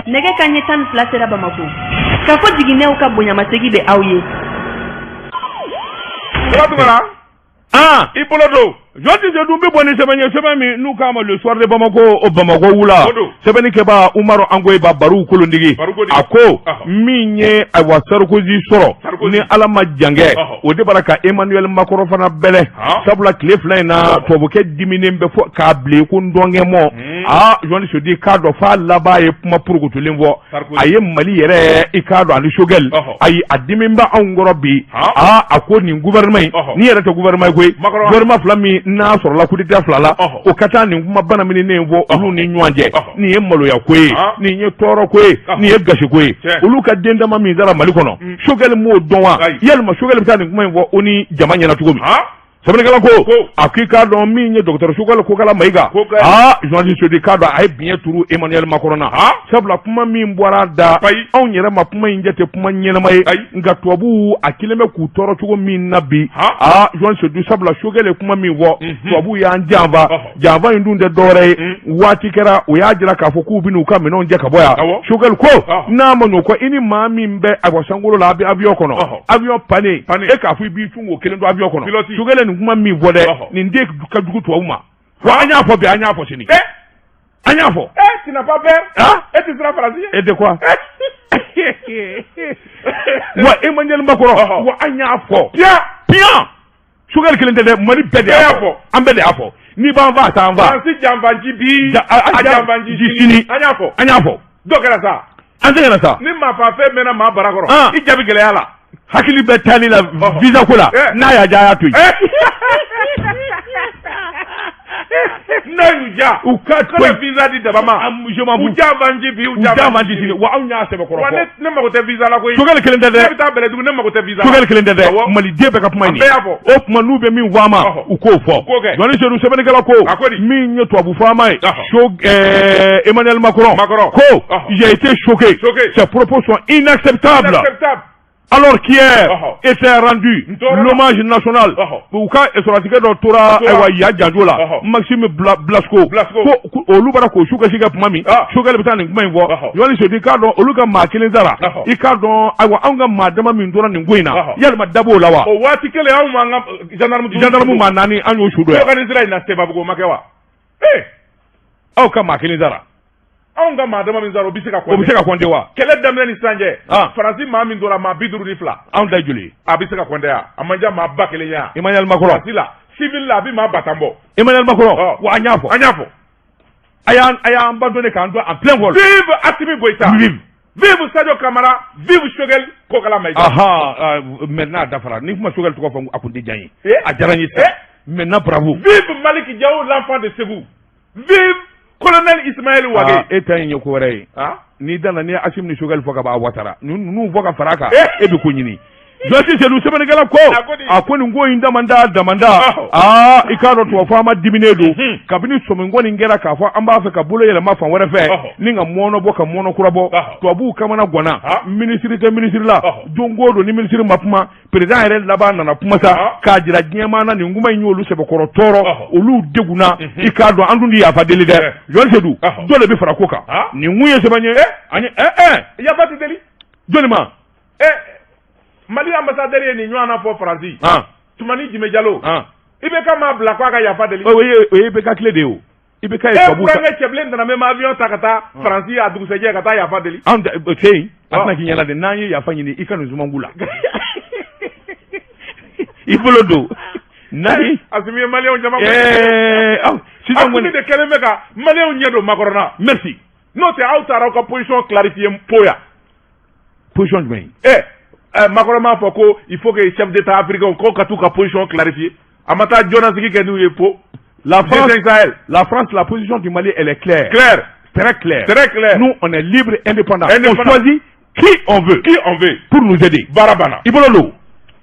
nɛgɛ kanɲɛ 12 sera Bamakɔ k'a fɔ jiginɛw ka bonyamasegin bɛ aw ye aa i bolo don Jɔnti Sedu n bɛ bɔ ni sɛbɛn ye sɛbɛn min n'u k'a ma le soir de Bamako o Bamakɔ wula O don. sɛbɛnnikɛbaa Umaru Angoyiba Baru Kolondigi Baru Kolondigi. a ko Ɔhɔ. min ye ayiwa Sarkozy sɔrɔ Sarkozy. ni Ala ma jan kɛ Ɔhɔ. o de b'a la ka Emmanuel Macron fana bɛlɛn Han. sabula tile fila in na tubabukɛ diminen bɛ fo k'a bilen ko ndɔnkɛmɔ aa Jɔnti Sedu k'a dɔn f'a laban ye kuma purukutulen fɔ Sarkozy. a ye Mali yɛrɛ i k'a dɔn ani Choguel Ɔhɔ. ayi a dimi bɛ anw kɔrɔ bi Han. aa a ko nin gouvernement in Ɔhɔ. nin yɛrɛ tɛ gouvernement ye koyi Macron. gouvernement fila min n'a sɔrɔla coup d'état fila la Ɔhɔ. o ka taa nin kuma banamininen in fɔ olu ni ɲɔgɔn cɛ Ɔhɔ. nin ye maloya ko ye Han. nin ye tɔɔrɔ ko ye Ɔhɔ. nin ye gasi ko ye Tiɲɛ. olu ka den dama min sara Mali kɔnɔ Choguel m'o dɔn wa Ayi. yalima Choguel bɛ taa nin kuma in fɔ o ni jama ɲɛna cogo min han sɛbɛnnikɛla ko Ko. a k'i k'a dɔn min ye docteur Choguel Kokala Mayiga Kokala. aa journaliste Sedu k'a dɔn a ye biɲɛ turu Emmanuel Macron na Han. sabula kuma min bɔra a da Ayi. anw yɛrɛ ma kuma in jate kuma ɲɛnama ye Ayi. nka tubabuw a kelen bɛ k'u tɔɔrɔ cogo min na bi Han. aa journaliste Sedu sabula Choguel ye kuma min fɔ tubabuw y'an janfa Ɔhɔ. janfa in dun tɛ dɔwɛrɛ ye waati kɛra u y'a jira k'a fɔ k'u bɛn'u ka minɛnw cɛ ka bɔ yan Awɔ. Choguel ko Ɔhɔ. n'a ma ɲɛ o kɔ i ni maa min bɛ ayiwa sankolo la a bɛ avion kɔnɔ Ɔhɔ. avion panne Panne. e k'a fɔ i b'i cun k'o kelen to avion kɔnɔ Pilote. Choguel ye nin kuma min fɔ dɛ Ɔhɔ. nin de ka jugu tubabu ma wa an y'a fɔ bi an y'a fɔ sini eh an y'a fɔ eh tu n'as pas peur ah e tɛ siran Faransi ɲɛ et de quoi wa Emmanuel Macron Ɔhɔ. wa an y'a fɔ piyan piyan Choguel kelen tɛ dɛ Mali bɛɛ de y'a fɔ an bɛɛ de y'a fɔ n'i b'an faa t'an faa Faransi janfanci bi a a janfanci sini an y'a fɔ an y'a fɔ dɔ kɛra sa an sɛgɛnna sa ni maafafɛn mɛnna maa bara kɔrɔ Ah. i jaabi gɛlɛya la hakili bɛ taali la visa ko la Eh. n'a y'a diya a y'a to yen n'a y'u ja u ka to kana yen visa di daba ma je m'en u fous janfanci bi u u janfanci sini wa anw y'a sɛbɛkɔrɔ wa fɔ ne mago tɛ visa la koyi Choguel kelen tɛ ne dɛ bɛ taa Bɛlɛdugu ne mago tɛ visa la Choguel kelen tɛ dɛ Awɔ. maliden bɛɛ ka kuma ye nin An bɛɛ y'a fɔ. o tuma n'u bɛ min fɔ an ma Ɔhɔ. u k'o fɔ U k'o kɛ. Jɔnni Sedu sɛbɛnnikɛla ko A ko di? min ye tubabu faama ye Ɔhɔ. Emmanuel Macron Macron. ko Ɔhɔ. j'ai été choqué Choqué. ces propos sont inacceptables Inacceptable. alors qu'hier Ɔhɔ. était rendu N tora la. l'hommage national Ɔhɔ. u ka sɔrɔdasikɛ dɔ tora Tora. ayiwa ya janjo la Ɔhɔ. Maxime Blasco Blasco. ko olu bɔra k'o su kasi kɛ tuma min Ah. Choguel bɛ taa nin kuma in fɔ Ɔhɔ. Jɔnni Sedu i k'a dɔn olu ka maa kelen sara Ɔhɔ. i k'a dɔn ayiwa anw ka maa dama min tora nin ko in na Ɔhɔ. yalima da b'o la wa o waati kelen anw m'an ka gendarme duuru gendarme maa naani an y'o su dɔ yan Kolokani sira in na Sebabugu o ma kɛ wa ee aw ka maa kelen sara anw ka maa dama min sara o bɛ se ka o bɛ se ka compter wa kɛlɛ daminɛ ni sisan cɛ Ah. Faransi maa min tora maa 52 anw ta ye joli ye a bɛ se ka compter wa a man ca maa 1000 ye wa Emmanuel Macron Faransi la civil la a bɛ maa 10,000 bɔ Emmanuel Macron Ɔ. wa an y'a fɔ an y'a fɔ a y'an abandonné k'an to en plein vol vive Assimi Goïta vive Vive Sadio Kamara, vive Choguel Kokala Maïga. Aha, maintenant a dafara. Ni kuma Choguel tɔgɔ fɔ, a kun tɛ diya n ye. A diyara n ye sisan. Maintenant bravo. Vive Malick Diaw, l'enfant de Ségou. Vive colonel Ismaël Wagué. E ta in ye ko wɛrɛ ye. N'i dana n'i ye Assimi ni Choguel fɔ ka ban, a wasara. Ninnu fɔ ka fara a kan, e bɛ ko ɲini. Journaliste Seydou, sɛbɛnnikɛla ko a ko nin ko in damanda damanda, aa, i k'a dɔn tubabu faama diminen don kabini sɔminko nin kɛra k'a fɔ an b'a fɛ ka bolo yɛlɛma fan wɛrɛ fɛ ni ka mɔnɔ bɔ ka mɔnɔ kura bɔ. Tubabuw kamana ganna, minisiri tɛ minisiri la, don o don ni minisiri ma kuma, président yɛrɛ laban nana kuma sa k'a jira diɲɛmaa na. Nin kuma in y'olu sɛbɛkɔrɔ tɔɔrɔ, olu degunna. I k'a dɔn an dun tɛ yafa deli dɛ, Journaliste Seydou, dɔ de bɛ fara ko kan. Nin kun ye sɛbɛn ye an ye Yafa tɛ deli. Jɔnni ma? Mali ambassadeur ye nin ɲɔgɔn na fɔ Faransi. Tumani Jime Jalo. IBK m'a bila k'a ka yafa deli. O ye IBK tile de ye o. IBK ye tubabu ta. E burankɛ Cɛbilen Daramɛ ma avion ta ka taa Faransi a dugusɛjɛ ka taa yafa deli. Anw fɛ yen, a tɛna k'i ɲɛna dɛ, n'an ye yafa ɲini, i ka nin sumanku la. I bolo don. Naani. Asimi ye maliyɛnw jama. Ɛɛ sisan kɔni. Asimi de kɛlen bɛ ka maliyɛnw ɲɛ don Macron na. Merci. N'o tɛ, aw taara aw ka position clarifier po yan. Position jumɛn? Ɛ, Macron m'a fɔ ko il faut que chef d'état africain ko ka t'u ka position clarifier. A ma taa jɔnasigi kɛ n'u ye po. La France, Sahel. La France, la position du Mali, elle est claire. Claire. Très claire. Très claire. Nous, on est libre, indépendant. Indépendant. On choisit qui on veut. Qui on veut. Pour nous aider. Baara banna. I bolo don.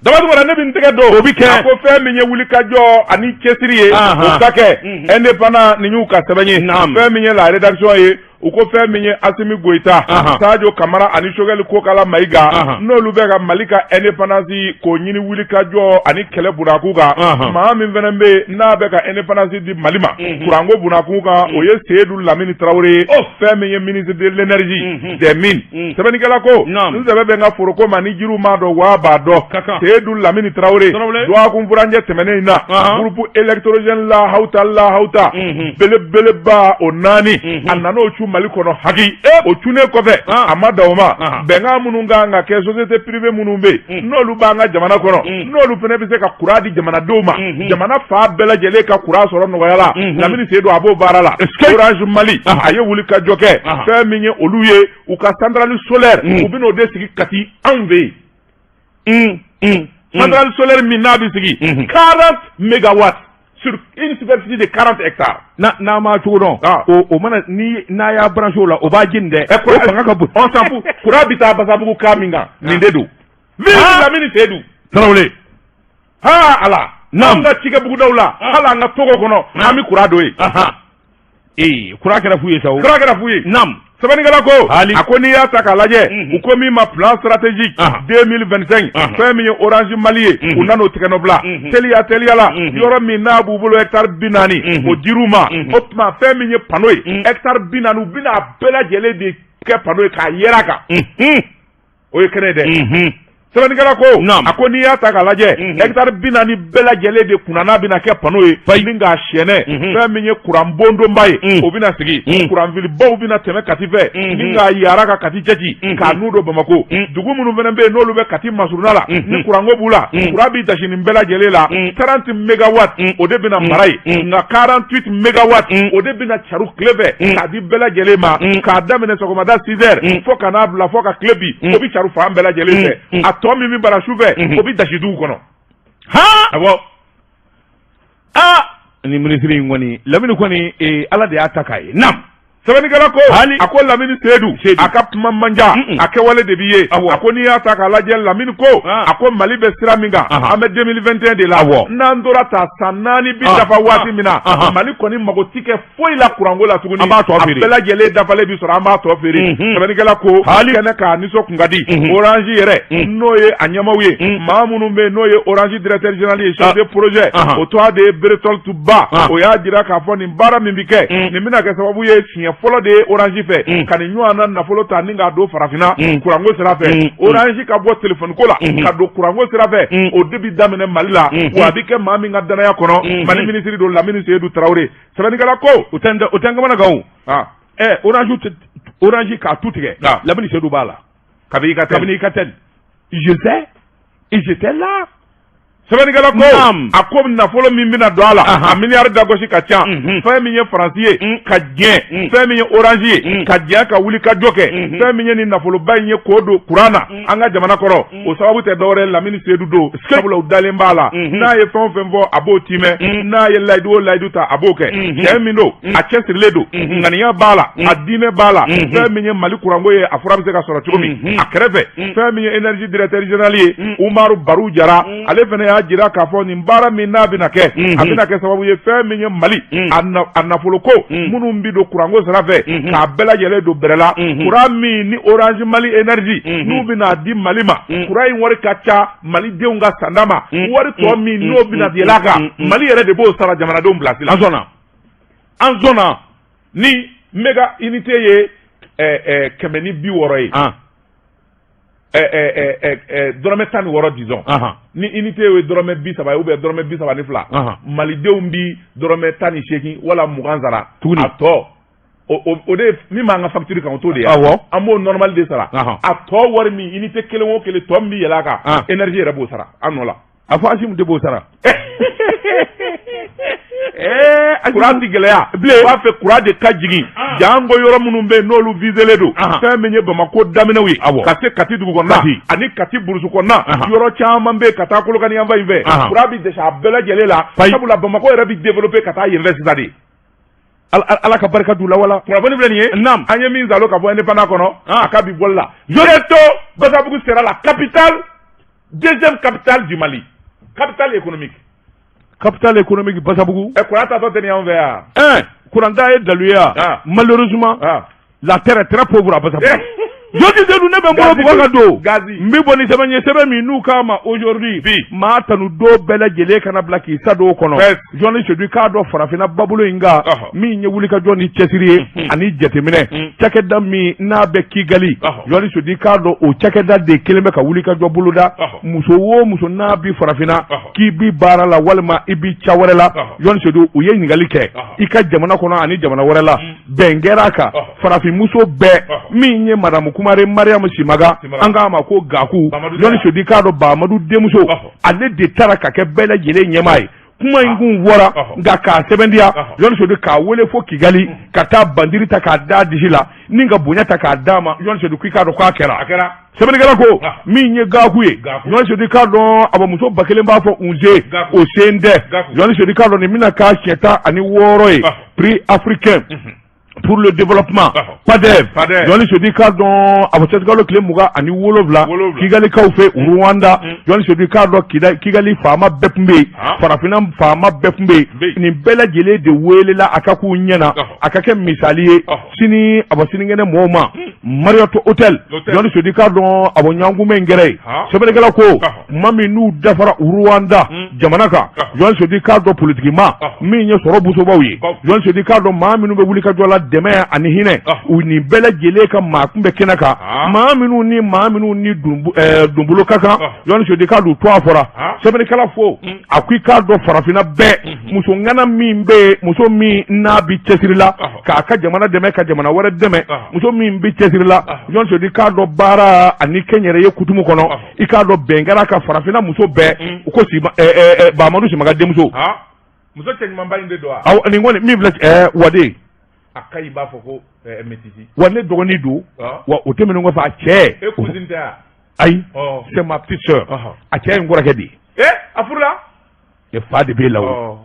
Dabatuma, ne bɛ n tɛgɛ don. O bi kɛ. A ko fɛn min ye wulikajɔ ani cɛsiri ye, o ka kɛ. Indépendant nin y'u ka sɛbɛn ye. Fɛn min ye la rédaction ye, u ko fɛn min ye Asimi Goyita, Sadio Kamara ani Choguel Kokala Mayiga, n'olu bɛ ka Mali ka indépendance k'o ɲini wulikajɔ ani kɛlɛ bunakun kan, maa min fana bɛ yen n'a bɛ ka indépendance di Mali ma kuranko bunakun kan, o ye Seyidu Lamini Tarawele ye, fɛn min ye ministre de l'énergie des mines. Sɛbɛnnikɛla ko n sɛbɛ bɛ n ka foroko ma, ni jiriw m'a dɔn waa b'a dɔn. Seyidu Lamini Tarawele, dɔgɔkun furancɛ tɛmɛnen in na, groupe électrogène la hawuta la hawuta belebeleba o naani, a nan'o cu Mali kɔnɔ haki. O cunnen kɔfɛ, a ma dan o ma, bɛnkan minnu kan ka kɛ, société privée minnu bɛ yen n'olu b'an ka jamana kɔnɔ, n'olu fana bɛ se ka courant di jamanadenw ma, jamana fan bɛɛ lajɛlen ka courant sɔrɔ nɔgɔya la, Lamini Seyidu a b'o baara la. Orange Mali a ye wuli ka jɔ kɛ. Fɛn min ye olu ye u ka centrale solaire, u bɛn'o de sigi Kati, anw fɛ yen. Centrale solaire min n'a bɛ sigi 40 mégawatts sur une superficie de 40 hectares. N'a ma cogo dɔn, o mana ni n'a y'a branché o la, o b'a jeni dɛ. O fanga ka bon. On s'en fout, courant bɛ taa Basabugu kan min kan, nin de don. Vive Lamini Seyidu Tarawele. Ha Ala, n'an ka cikɛbugudaw la, hali an ka togo kɔnɔ, an bɛ courant don yen. Ee, courant kɛra fu ye sa o. Courant kɛra fu ye. Naam. Sɛbɛnnikɛla ko a ko n'i y'a ta k'a lajɛ, u ko min ma plan stratégique 2025, fɛn min ye Orange Mali ye, u nan'o tigɛnɔ bila teliya teliya la. Yɔrɔ min n'a b'u bolo, hectare 40, o dir'u ma. O tuma fɛn min ye panneau ye, hectare 40, u bɛna a bɛɛ lajɛlen de kɛ panneau ye k'a yɛrɛ a kan. O ye kɛnɛ ye dɛ. Sɛbɛnnikɛla ko a ko n'i y'a ta k'a lajɛ, hectare 40 bɛɛ lajɛlen de kunna n'a bɛna kɛ panneau ye ni k'a sɛnɛ. Fɛn min ye kuran bondonba ye, o bɛna sigi, kuranfilibaw bɛna tɛmɛ Kati fɛ ni k'a yara ka Kati cɛci k'a n'u don Bamakɔ. Dugu minnu fana bɛ yen n'olu bɛ Kati masurunna la, ni kuranko b'u la, kuran bɛ dasi nin bɛɛ lajɛlen la. 30 mégawatts o de bɛna mara yen, nka 48 mégawatts o de bɛna caru tile fɛ k'a di bɛɛ lajɛlen ma, k'a daminɛ sɔgɔmada 6 heures fo ka n'a bila fo ka tile bin, o bɛ caru fan bɛɛ lajɛlen fɛ. A tɔ min bɛ bara su fɛ, o bɛ dasi dugu kɔnɔ. Awɔ, aa, ni minisiri in kɔni, Lamini kɔni, Ala de y'a ta k'a ye. Naam. Sɛbɛnnikɛla ko a ko Lamini Seyidu a ka kuma man ca, a kɛwale de b'i ye. A ko n'i y'a ta k'a lajɛ, Lamini ko a ko Mali bɛ sira min kan, an bɛ 2021 de la, n'an tora ta san 4 bi dafa waati min na, Mali kɔni mago ti kɛ foyi la kuranko la tuguni. An b'a tɔ feere. A bɛɛ lajɛlen dafalen bi sɔrɔ, an b'a tɔ feere. Sɛbɛnnikɛla ko kɛnɛ k'a nisɔn kun ka di Orange yɛrɛ, n'o ye a ɲɛmaaw ye, maa minnu bɛ yen n'o ye Orange directeur général ye, chef de projet, o tɔgɔ de ye Bertolt Ba. O y'a jira k'a fɔ nin baara min bɛ kɛ, nin bɛna kɛ sababu ye siɲɛ fɔlɔ de ye Orange fɛ ka nin ɲɔgɔn na nafolo ta ni k'a don farafinna kuranko sira fɛ. Orange ka bɔ telefɔni ko la ka don kuranko sira fɛ, o de bɛ daminɛ Mali la, wa a bɛ kɛ maa min ka danaya kɔnɔ, Mali minisiri don, Lamini Seyidu Tarawele. Sɛbɛnnikɛla ko o tɛ o tɛ n kamana gan o. Ɛ, Orange k'a tu tigɛ, Lamini Seyidu b'a la. Kabini i ka kabini i ka tɛli, je sais et j'étais là. Sɛbɛnnikɛla ko Naam. a ko nafolo min bɛna don a la Ahan. a miliyari dagosi ka ca Mhm. fɛn min ye Faransi ye ka diɲɛ Mm. fɛn min ye Orange ye Mm. ka diɲɛ ka wuli ka jɔ kɛ Mhm. fɛn min ye nin nafoloba in ye k'o don kuran na an ka jamana kɔrɔ o sababu tɛ dɔwɛrɛ ye Lamini Sedu don sabula u dalen b'a la Mhm. n'a ye fɛn o fɛn fɔ a b'o timɛ Mm. n'a ye layidu o layidu ta a b'o kɛ Mhm. cɛ min don a cɛsirilen don Mhm. ŋaniya b'a la a diinɛ b'a la Mhm. fɛn min ye Mali kuranko ye a fura bɛ se ka sɔrɔ cogo min Mhm. a kɛrɛfɛ Mm. fɛn min ye énergie directeur général ye Mm. Umaru Baru Jara Mm. ale fana y'a jira k'a fɔ nin baara min n'a bɛna kɛ Mhm. a bɛna kɛ sababu ye fɛn min ye Mali Mm. a nafoloko Mm. minnu bɛ don kuranko sira fɛ Mhm. k'a bɛɛ lajɛlen don bɛrɛ la Mhm. kuran min ni Orange Mali énergie Mhm. n'u bɛna di Mali ma Mm. kuran in wari ka ca Malidenw ka sanda ma Mm. wari tɔ Mm. min Mm. n'o bɛna Mm. yɛlɛ a kan Mm. Mm. Mali yɛrɛ de b'o sara jamanadenw bilasi la An sɔnna, an sɔnna. Ni méga unité ye 160 ye Ah. dɔrɔmɛ 16 disons Ahan. ni unité ye dɔrɔmɛ 30 ye ou bien dɔrɔmɛ 32 Ahan. malidenw bi dɔrɔmɛ 18 wala 20 sara. Tuguni. A tɔ o de ye min b'an ka facture kan, o t'o de ye. Awɔ. An b'o normal de sara. Ahan. A tɔ wari min unité kelen o kelen tɔ min bɛ yɛlɛ a kan, Ah. énergie yɛrɛ b'o sara an nɔ la. A fɔ Asimu de b'o sara. Kuran ti gɛlɛya Bilen. U b'a fɛ kuran de ka jigin jango yɔrɔ minnu bɛ yen n'olu viselen don, Ahan. fɛn min ye Bamakɔ daminɛw ye Awɔ. ka se Kati dugu kɔnɔna Kati. ani Kati burusu kɔnɔna, Ahan. yɔrɔ caman bɛ yen ka taa Kolokani yanfan in fɛ, Ahan. kuran bɛ dɛsɛ a bɛɛ lajɛlen la, Fayi. sabula Bamakɔ yɛrɛ bɛ développer ka taa yen fɛ sisan de. Ala ka barika d'u la wala. Kunnafoni filɛ nin ye. Naam. An ye min zalo ka bɔ indépendant kɔnɔ Ah. a ka bi bɔli la, bientôt Basabugu sera la capitale, deuxième capitale du Mali, capitale économique. Capitale économique Basabugu. Ɛ, kuran tatɔ tɛ nin y'anw fɛ yan. Kuran ta ye dalu ye wa? Ah. Malheureusement, Ah. la terre est très pauvre à Basabugu. Eh. Jɔsi Sedu, ne bɛ n bolo Gazi bugɔ ka don. Gazi. N bɛ bɔ ni sɛbɛn ye, sɛbɛn min n'u k'a ma aujourd'hui Bi. maa tanu don bɛɛ lajɛlen kana bila k'i sa don o kɔnɔ. Bɛɛ. Jɔnni Sedu, k'a dɔn farafinna babolo in kan, Ɔhɔ. min ye wulikajɔ ni cɛsiri ye ani jateminɛ cakɛda min n'a bɛ Kigali, Ɔhɔ. Jɔnni Sedu, k'a dɔn o cakɛda de kelen bɛ ka wulikajɔ boloda. Ɔhɔ. Muso o muso n'a bi farafinna, Ɔhɔ. k'i bi baara la walima i bi ca wɛrɛ la, Ɔhɔ. Jɔnni Sedu, u ye ɲininkali kɛ Ɔhɔ. i ka jamana kɔnɔ ani jamana wɛrɛ la, bɛn kɛra a kan. Ɔhɔ. Farafinmuso bɛɛ, Ɔhɔ. min ye madamu Kumare Mariam Simaga, Simaga. an k'a ma ko Gaku, Bamadu Jɔnni Daya. Sedu, k'a dɔn Bamadu denmuso, Ɔhɔ. ale de taara ka kɛ bɛɛ lajɛlen ɲɛmaa ye. Kuma in kun fɔra, Ɔhɔ. nka k'a sɛbɛntiya, Ɔhɔ. Jɔnni Sedu k'a wele fo Kigali ka taa bandiri ta k'a d'a disi la ni ka bonya ta k'a d'a ma. Jɔnni Sedu, k'i k'a dɔn k'a kɛra. A kɛra. Sɛbɛnnikɛla ko Ah. min ye Gaku ye, Gaku. Jɔnni Sedu, k'a dɔn a muso 1000 b'a fɔ unze Gaku. o sen tɛ. Gaku. Jɔnni Sedu, k'a dɔn nin bɛna k'a siɲɛ 16 ye, Ah. prix africain pour le développement, Ɔhɔ. PADEV. PADEV. Jɔnni Sedu, k'a dɔn a fɔ sɛtikalo tile 27, Wolonwula. Kigalikaw fɛ Rwanda. Jɔnni Sedu, k'a dɔn Kigali faama bɛɛ tun bɛ yen, Ah. farafinna faama bɛɛ tun bɛ yen. Bɛ yen. Nin bɛɛ lajɛlen de welela a ka k'u ɲɛna, Ɔhɔ. a ka kɛ misali ye Ɔhɔ. sini a bɔ sinikɛnɛ mɔgɔw ma Marriott Hotel. Hotel. Jɔnni Sedu, k'a dɔn a bɔ ɲɔgɔnkunbɛn in kɛra yen. Ah. Sɛbɛnnikɛla ko Ɔhɔ. maa min n'u dafara Rwanda jamana kan, Ɔhɔ. Jɔnni Sedu, k'a dɔn politikima Ɔhɔ. min ye sɔrɔ busobaw ye, Baw. Jɔnni Sedu, k'a dɔn maa minnu bɛ wulikajɔ la dɛmɛ ani hinɛ, Ɔhɔ. u nin bɛɛ lajɛlen ka maa kun bɛ kɛnɛ kan, Ah. maa minnu ni donbolo ka kan. Ɔhɔ. Jɔnni Sedu, k'a dɔn u tɔgɔ fɔra. Ah. Sɛbɛnnikɛla fo a ko i k'a dɔn farafinna bɛɛ muso ŋana min bɛ yen, muso min n'a bi cɛsiri la Ɔhɔ. k'a ka jamana dɛmɛ, ka jamana wɛrɛ dɛmɛ, Ɔhɔ. muso min bi cɛsiri la, Ɔhɔ. Jɔnni Sedu, k'a dɔn baara ani kɛnyɛrɛye kutumu kɔnɔ, Ɔhɔ. i k'a dɔn bɛn kɛra ka farafinna muso bɛɛ, u ko Bamadu Simaga denmuso. Ah. Muso cɛɲumanba in de don wa? Awɔ, nin kɔni min filɛ Wade. A ka ɲi, b'a fɔ ko métisse. Wa ne dɔgɔnin don. Ah. Wa o tɛmɛnen kɔfɛ, a cɛ E cousine tɛ wa? Ayi, Ɔ. c'est ma petite sœur. Ɔhɔ. A cɛ ye n kɔrɔkɛ de ye. Eh, a furula? E fa de b'e la o. Ɔ.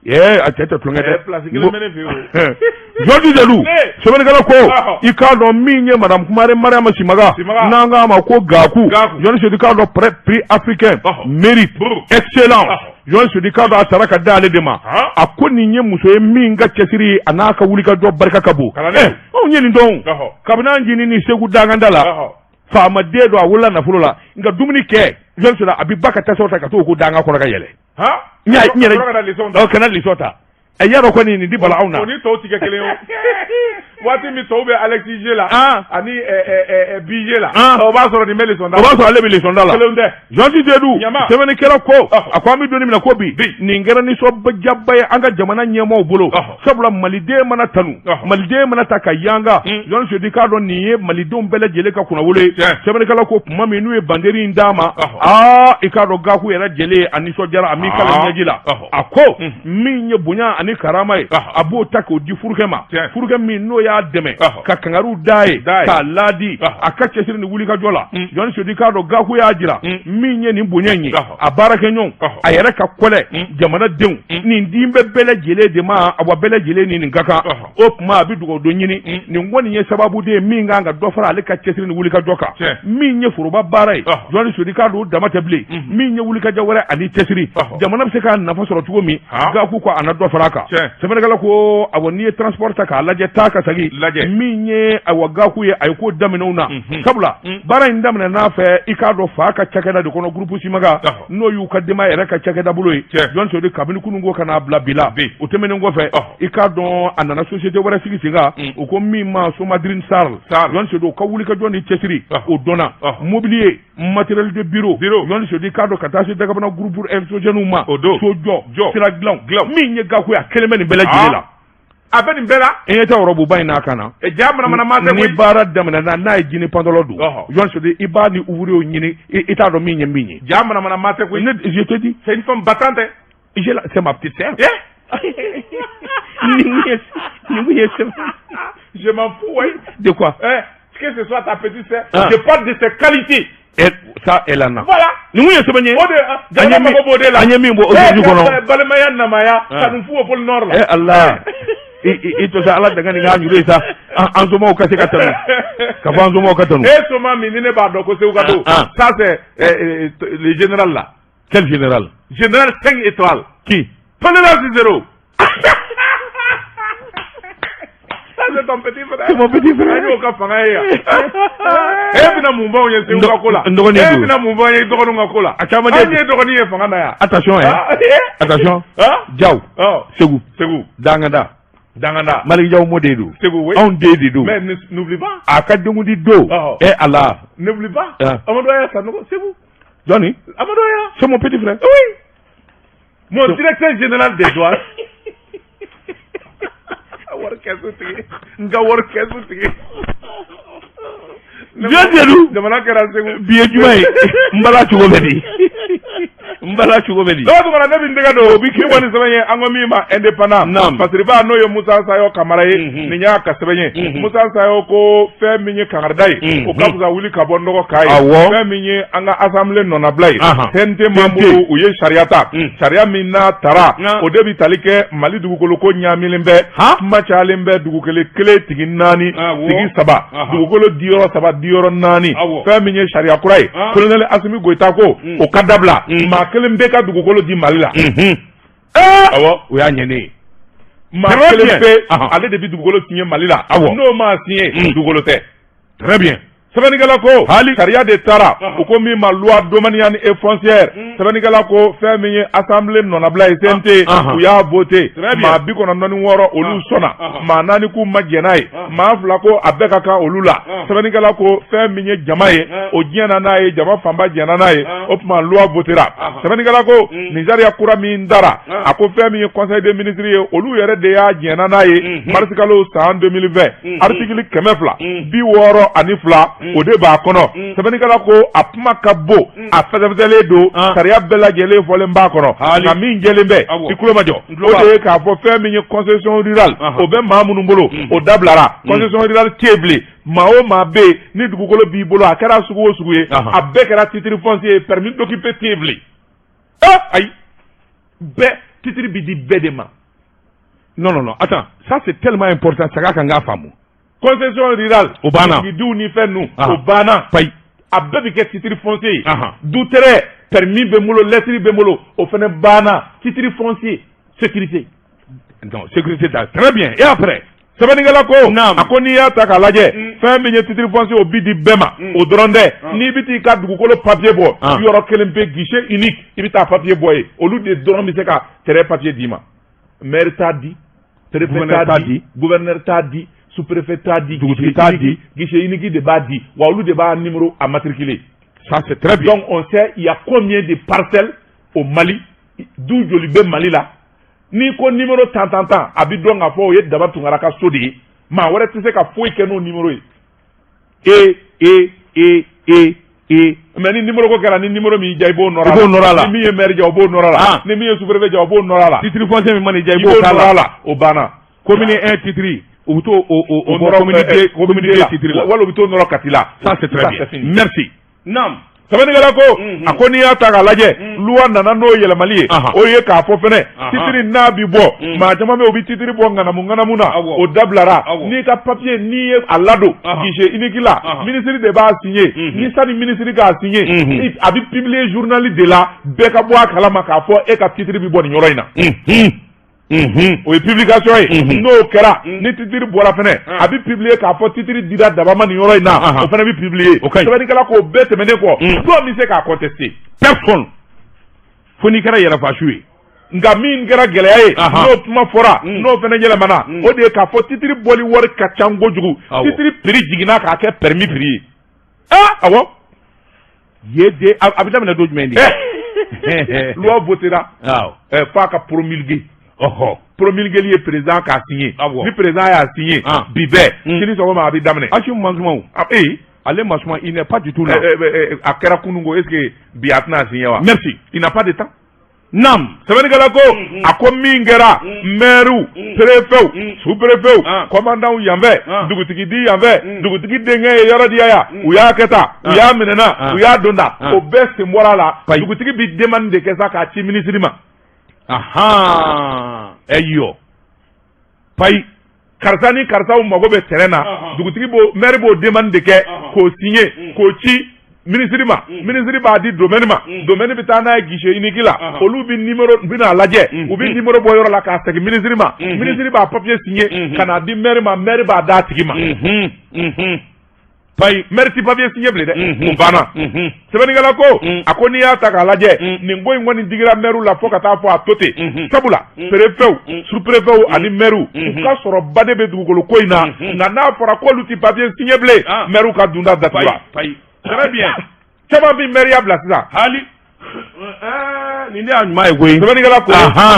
Ee, a cɛ tɛ tulonkɛ dɛ. Eh, place kelen bɛ ne fɛ yen o. Jɔnni Sedu, Ne. sɛbɛnnikɛla ko Ɔhɔ. i k'a dɔn min ye madame Kumare Mariam Simaga, Simaga. n'an k'a ma ko Gaku, Gaku. Jɔnni Sedu, k'a dɔn prix africain Ɔhɔ. mérite Brr. excellence, Ɔhɔ. Jɔnni Sedu, k'a dɔn a sara ka d'ale de ma. Han. A ko nin ye muso ye min ka cɛsiri a n'a ka wulikajɔ barika ka bon. Kalanden. Eh, anw ye nin dɔn Ɔhɔ. kabini an jinin ni Segu danganda la. Ɔhɔ. Faamaden don, a wolola nafolo la, nka dumuni kɛ, Jɔnni Sedu, a bɛ ba ka tasaw ta ka t'o ko danga kɔnɔ ka yɛlɛ. Han? N y'a n yɛrɛ Ka sɔrɔ ka na leçon ta. Ɔ, kana leçon ta. Ɛ, y'a dɔn kɔni nin di bala anw na. O ni tɔw ti kɛ kelen ye o. Waati min tɔw bɛ Alexis G la ani BG la, o b'a sɔrɔ nin bɛ leçon da la, o b'a sɔrɔ ale bɛ leçon da la. Kelenw tɛ. Jean Seydou, sɛbɛnnikɛla ko a ko an bɛ don min na ko bi, nin kɛra nisɔndiyaba ye an ka jamana ɲɛmaaw bolo, sabula maliden mana tanu, maliden mana ta ka yanga, Jean Seydou k'a dɔn nin ye malidenw bɛɛ lajɛlen ka kunnawolo ye. Sɛbɛnnikɛla ko tuma min n'u ye banderi in d'a ma, aa, i k'a dɔn Gaku yɛrɛ jɛlen, a nisɔndiyara, a m'i kala ɲɛji la. A ko min ye bonya ani karama ye, a b'o ta k'o di furukɛ ma, furukɛ min n'o y'a dɛmɛ ka kangariw d'a ye, k'a laadi a ka cɛsiri ni wulikajɔ la. Jɔni Seydou k'a dɔn Gaku y'a jira min ye nin bonya in ye, a baarakɛɲɔgɔnw, a yɛrɛ ka kɔlɛ, jamanadenw, nin den bɛ bɛɛ lajɛlen de ma, awa bɛɛ lajɛlen ni nin ka kan. O tuma a bɛ dugawu don ɲini, nin kɔni ye sababu de ye min kan ka dɔ fara ale ka cɛsiri ni wulikajɔ kan. Min ye foroba baara ye, Jɔni Seydou k'a dɔn o dama tɛ bilen, min ye wulikajɔ wɛrɛ ani cɛsiri, jamana bɛ se k'a nafa sɔrɔ cogo min, Gaku ko a na dɔ fara a kan. Sɛbɛnnikɛla ko awɔ, n'i ye transport ta k'a lajɛ, taa ka segin, min ye awa Gaku ye, a ye ko daminɛw na, sabula baara in daminɛ n'a fɛ, i k'a dɔn fa ka cakɛda de kɔnɔ, groupe Simaga, n'o y'u ka denbaya yɛrɛ ka cakɛda bolo ye. Jɔni Seydou, kabini kunun ko ka n'a bila bi la, o tɛmɛnen kɔfɛ, i k'a dɔn a nana société wɛrɛ sigi sen kan, u ko min ma Somadrine Sarl. Jɔni Seydou ka wulikajɔ ni cɛsiri o dɔnna, mobilier, matériel de bureau. Jɔni Seydou i k'a dɔn ka taa se Dagabana groupe électrogène ma, o don so jɔ, sira dilan, min ye Gaku ye, a kelen bɛ nin bɛɛ lajɛlen la. A bɛ nin bɛɛ la. E ɲɛ tɛ ɔrɔbuba in n'a kan na. Ja manamana maa tɛ koyi. Ni baara daminɛna n'a ye jean pantalon don, Jɔni Seydou, i b'a ni ouvrier ɲini, i t'a dɔn min ye min ye. Ja manamana maa tɛ koyi. Ne, je te dis. C'est une femme battante. C'est ma petite sœur. Nin ye Je m'en fous, oui. De quoi? Eh, que ce soit ta petite sœur, je parle de ses qualités. Et ça, elle en a. Voilà. Nin kun ye sɛbɛn ye. O de, jamana mago b'o de la. An ye min bɔ aujourd'hui kɔnɔ. Balimaya namaya, ka nin fu au pôle nord la. Eh Allah. I to sa, Ala danga nin k'a ɲuru ye sa. An somaw ka se ka tanu. Ka fɔ an somaw ka tanu. E soma min ni ne b'a dɔn ko Segu ka don. Ça c'est le général là. Quel général? Général 5 étoiles. Qui? Tolérance zéro. Ça c'est ton petit frère. C'est mon petit frère. An y'o ka fanga ye yan. E bɛna mun b'anw ye Segu ka ko la? N dɔgɔnin don. E bɛna mun b'anw ye dɔgɔninw ka ko la? A caman de. An ye dɔgɔnin ye fanga na yan. Attention hein. Attention. Jaw. Segu. Segu. Danganda. Danganda. Malick Jaw mo den don. Segu oui. Anw den de don. Mais n'oublie pas. A ka denkundi don. Eh Allah. N'oublie pas. Amadou Haya Sanogo Segu. Jɔnni? Amadou Haya. C'est mon petit frère. Oui. Mon directeur général des douanes. Wari kɛsu tigi. N ka wari kɛsu tigi. Jɔn Seydou. Jamana kɛra Segu. Bi ye juma ye. N bala cogo bɛ di? N bala cogo bɛ di? Dɔgɔ Tunkara, ne bɛ n tɛgɛ don. O bi k'i kɔni sɛbɛn ye an ko min ma indépendant. Naam. Fasiriba n'o ye Musa Sayo Kamara ye. Nin y'a ka sɛbɛn ye. Musa Sayo ko fɛn min ye kankarida ye. O ka fisa wuli ka bɔ nɔgɔ kan ye. Awɔ. Fɛn min ye an ka assemblée nɔnabila ye. CNT membre u ye sariya ta. Sariya min n'a tara. O de bɛ tali kɛ Mali dugukolo ko ɲaamilen bɛ. Kuma cayalen bɛ dugukolo kelen tigi naani. Tigi saba. Dugukolo diyɔrɔ saba diyɔrɔ naani. Fɛn min ye sariya kura ye. Colonel Asimi Goyita ko o ka dabila. Maa kelen bɛ ka dugukolo di Mali la. Awɔ. O y'a ɲɛnen ye. Maa kelen pe ale de bɛ dugukolo signer Mali la. Awɔ. N'o m'a signer dugukolo tɛ. Très bien. Sɛbɛnnikɛla ko hali sariya de taara u ko min ma loi domaniale et foncière. Sɛbɛnnikɛla ko fɛn min ye assemblée nɔnabila ye, CNT, u y'a voté, maa 96 olu sɔnna, maa naani k'u ma jɛn n'a ye, maa fila ko a bɛɛ ka kan olu la. Sɛbɛnnikɛla ko fɛn min ye jama ye, o diɲɛna n'a ye, jama fanba jɛnna n'a ye, o tuma loi votera. Sɛbɛnnikɛla ko nin sariya kura min dara, a ko fɛn min ye conseil des ministres ye, olu yɛrɛ de y'a jɛnna n'a ye marisikalo san 2020, article 262 o de b'a kɔnɔ. Sɛbɛnnikɛla ko a kuma ka bon, a fɛsɛfɛsɛlen don, sariya bɛɛ lajɛlen fɔlen b'a kɔnɔ, nka min jɛlen bɛ, i tulo majɔ, o de ye k'a fɔ fɛn min ye concession rurale, o bɛ maa minnu bolo, o dabilara. Concession rurale tɛ yen bilen. Maa o maa bɛ yen ni dugukolo b'i bolo, a kɛra sugu o sugu ye, a bɛɛ kɛra titre foncier ye, permis d'occuper tɛ yen bilen. Ayi, bɛɛ titre bɛ di bɛɛ de ma. Non, non, non, attends, ça c'est tellement important, saga kan k'a faamu. Concession rurale, o banna. Diw ni fɛn ninnu, o banna. Payi. A bɛɛ bɛ kɛ titre foncier ye. Du terrain, permis bɛ n bolo, lettre bɛ n bolo, o fana banna. Titre foncier, sécurité. Donc sécurité da, très bien. Et après? Sɛbɛnnikɛla ko a ko n'i y'a ta k'a lajɛ, fɛn min ye titre foncier, o bi di bɛɛ ma. O dɔrɔn tɛ, n'i bɛ t'i ka dugukolo papier bɔ yɔrɔ kelen pe, guichet unique, i bɛ taa papier bɔ yen, olu de dɔrɔn bɛ se ka terrain papier d'i ma. Maire t'a di, préfet t'a di, gouverneur t'a di, Sous-préfet t'a di. Dugutigi t'a di. Guichet unique de b'a di, wa olu de b'a numéro a matriculé. Ça, c'est très bien. Donc on sait il y a combien de parcelles au Mali, du joli bɛ Mali la. N'i ko numéro tan tan tan, a bi dɔn k'a fɔ o ye Daba Tunkara ka so de ye. Maa wɛrɛ tɛ se ka foyi kɛ n'o numéro ye. E E E E E. Mais ni numéro ko kɛra, ni numéro min y'i diya, i b'o nɔrɔ a I b'o nɔrɔ a la. Ni min ye maire diya, o b'o nɔrɔ a la. Ah. Ni min ye sous-préfet diya, o b'o nɔrɔ a la. Titre foncier min man'i diya, i I b'o b'o k'a nɔrɔ a la. la, o banna. Commune 1 titre, u bɛ t'o o bɔ nɔrɔ commune 2, commune 2 la titre la. Wala u bɛ t'o nɔrɔ Kati la. Ça, c'est très Ça, bien. c'est fini. Merci. Naam. Sɛbɛnnikɛla ko, a ko n'i y'a ta k'a lajɛ, loi nana n'o yɛlɛmali ye. O ye k'a fɔ fɛnɛ, titre n'a bi bɔ, maa caman bɛ yen, u bɛ titre bɔ ŋanamu ŋanamu na. O dabilara. N'i ka papier, n'i ye a ladon guichet unique la, ministre de b'a signer. Ni sani ministre k'a signer, a bɛ publier journal de la, bɛɛ ka bɔ a kalama k'a fɔ e ka titre bɛ bɔ nin yɔrɔ in na. O ye publication ye. N'o kɛra, ni titre bɔra fɛnɛ, a bɛ publier k'a fɔ titre dira Daba ma nin yɔrɔ in na. O fɛnɛ bɛ publier. O ka ɲi. Sɛbɛnnikɛla k'o bɛɛ tɛmɛnen kɔ, jɔn bɛ se k'a contester? Personne, fo n'i kɛra yɛrɛfasu ye. Nka min kɛra gɛlɛya ye, n'o kuma fɔra, n'o fɛnɛ yɛlɛmana, o de ye k'a fɔ titre bɔli wari ka ca kojugu. Titre prix jiginna k'a kɛ permis prix ye. Ah. Awɔ. Ye de, a bɛ daminɛ don jumɛn de? Loi votera, f'a ka promulguer. Promulguer ye président k'a signer. Ni président y'a signer, bi bɛɛ, sini sɔgɔma a bɛ daminɛ. Assimi man suma o. Ah, ee. Ale ma suma, il n'est pas du tout là. A kɛra kunun ko, est ce que bi a tɛna signer wa? Merci. Il n'a pas de temps. Naam. Sɛbɛnnikɛla ko, a ko min kɛra, maires, préfets, sous-préfets, commandants yan fɛ, dugutigi di yan fɛ, dugutigi denkɛ ye yɔrɔ di yan, u y'a kɛ tan, u y'a minɛ na, u y'a don tan, o bɛɛ sen bɔra a la. Dugutigi bi demande de kɛ sa k'a ci ministre ma. Ahan, ɛyɔ payi. Karisa ni karisaw mago bɛ terrain na, dugutigi b'o, maire b'o demande de kɛ k'o signer k'o ci ministre ma. Ministre b'a di domaine ma, domaine bɛ taa n'a ye guichet unique la. Olu bɛ numéro bɛ n'a lajɛ, u bɛ numéro bɔ yɔrɔ la k'a segin ministre ma. Ministre b'a papier signer ka n'a di maire ma, maire b'a d'a tigi ma. Payi. Maire ti papier signer bilen dɛ, o banna. Sɛbɛnnikɛla ko, a ko n'i y'a ta k'a lajɛ, nin ko in kɔni digira maire la fo ka taa fɔ a to ten. Sabula préfets, sous-préfets ani maire, u ka sɔrɔba de bɛ dugukolo ko in na. Nka n'a fɔra k'olu ti papier signer bilen, maire ka dunda datugura. Payi, très bien. Caman bɛ maire ya bila sisan. Hali nin de y'a ɲuman ye koyi. Sɛbɛnnikɛla ko,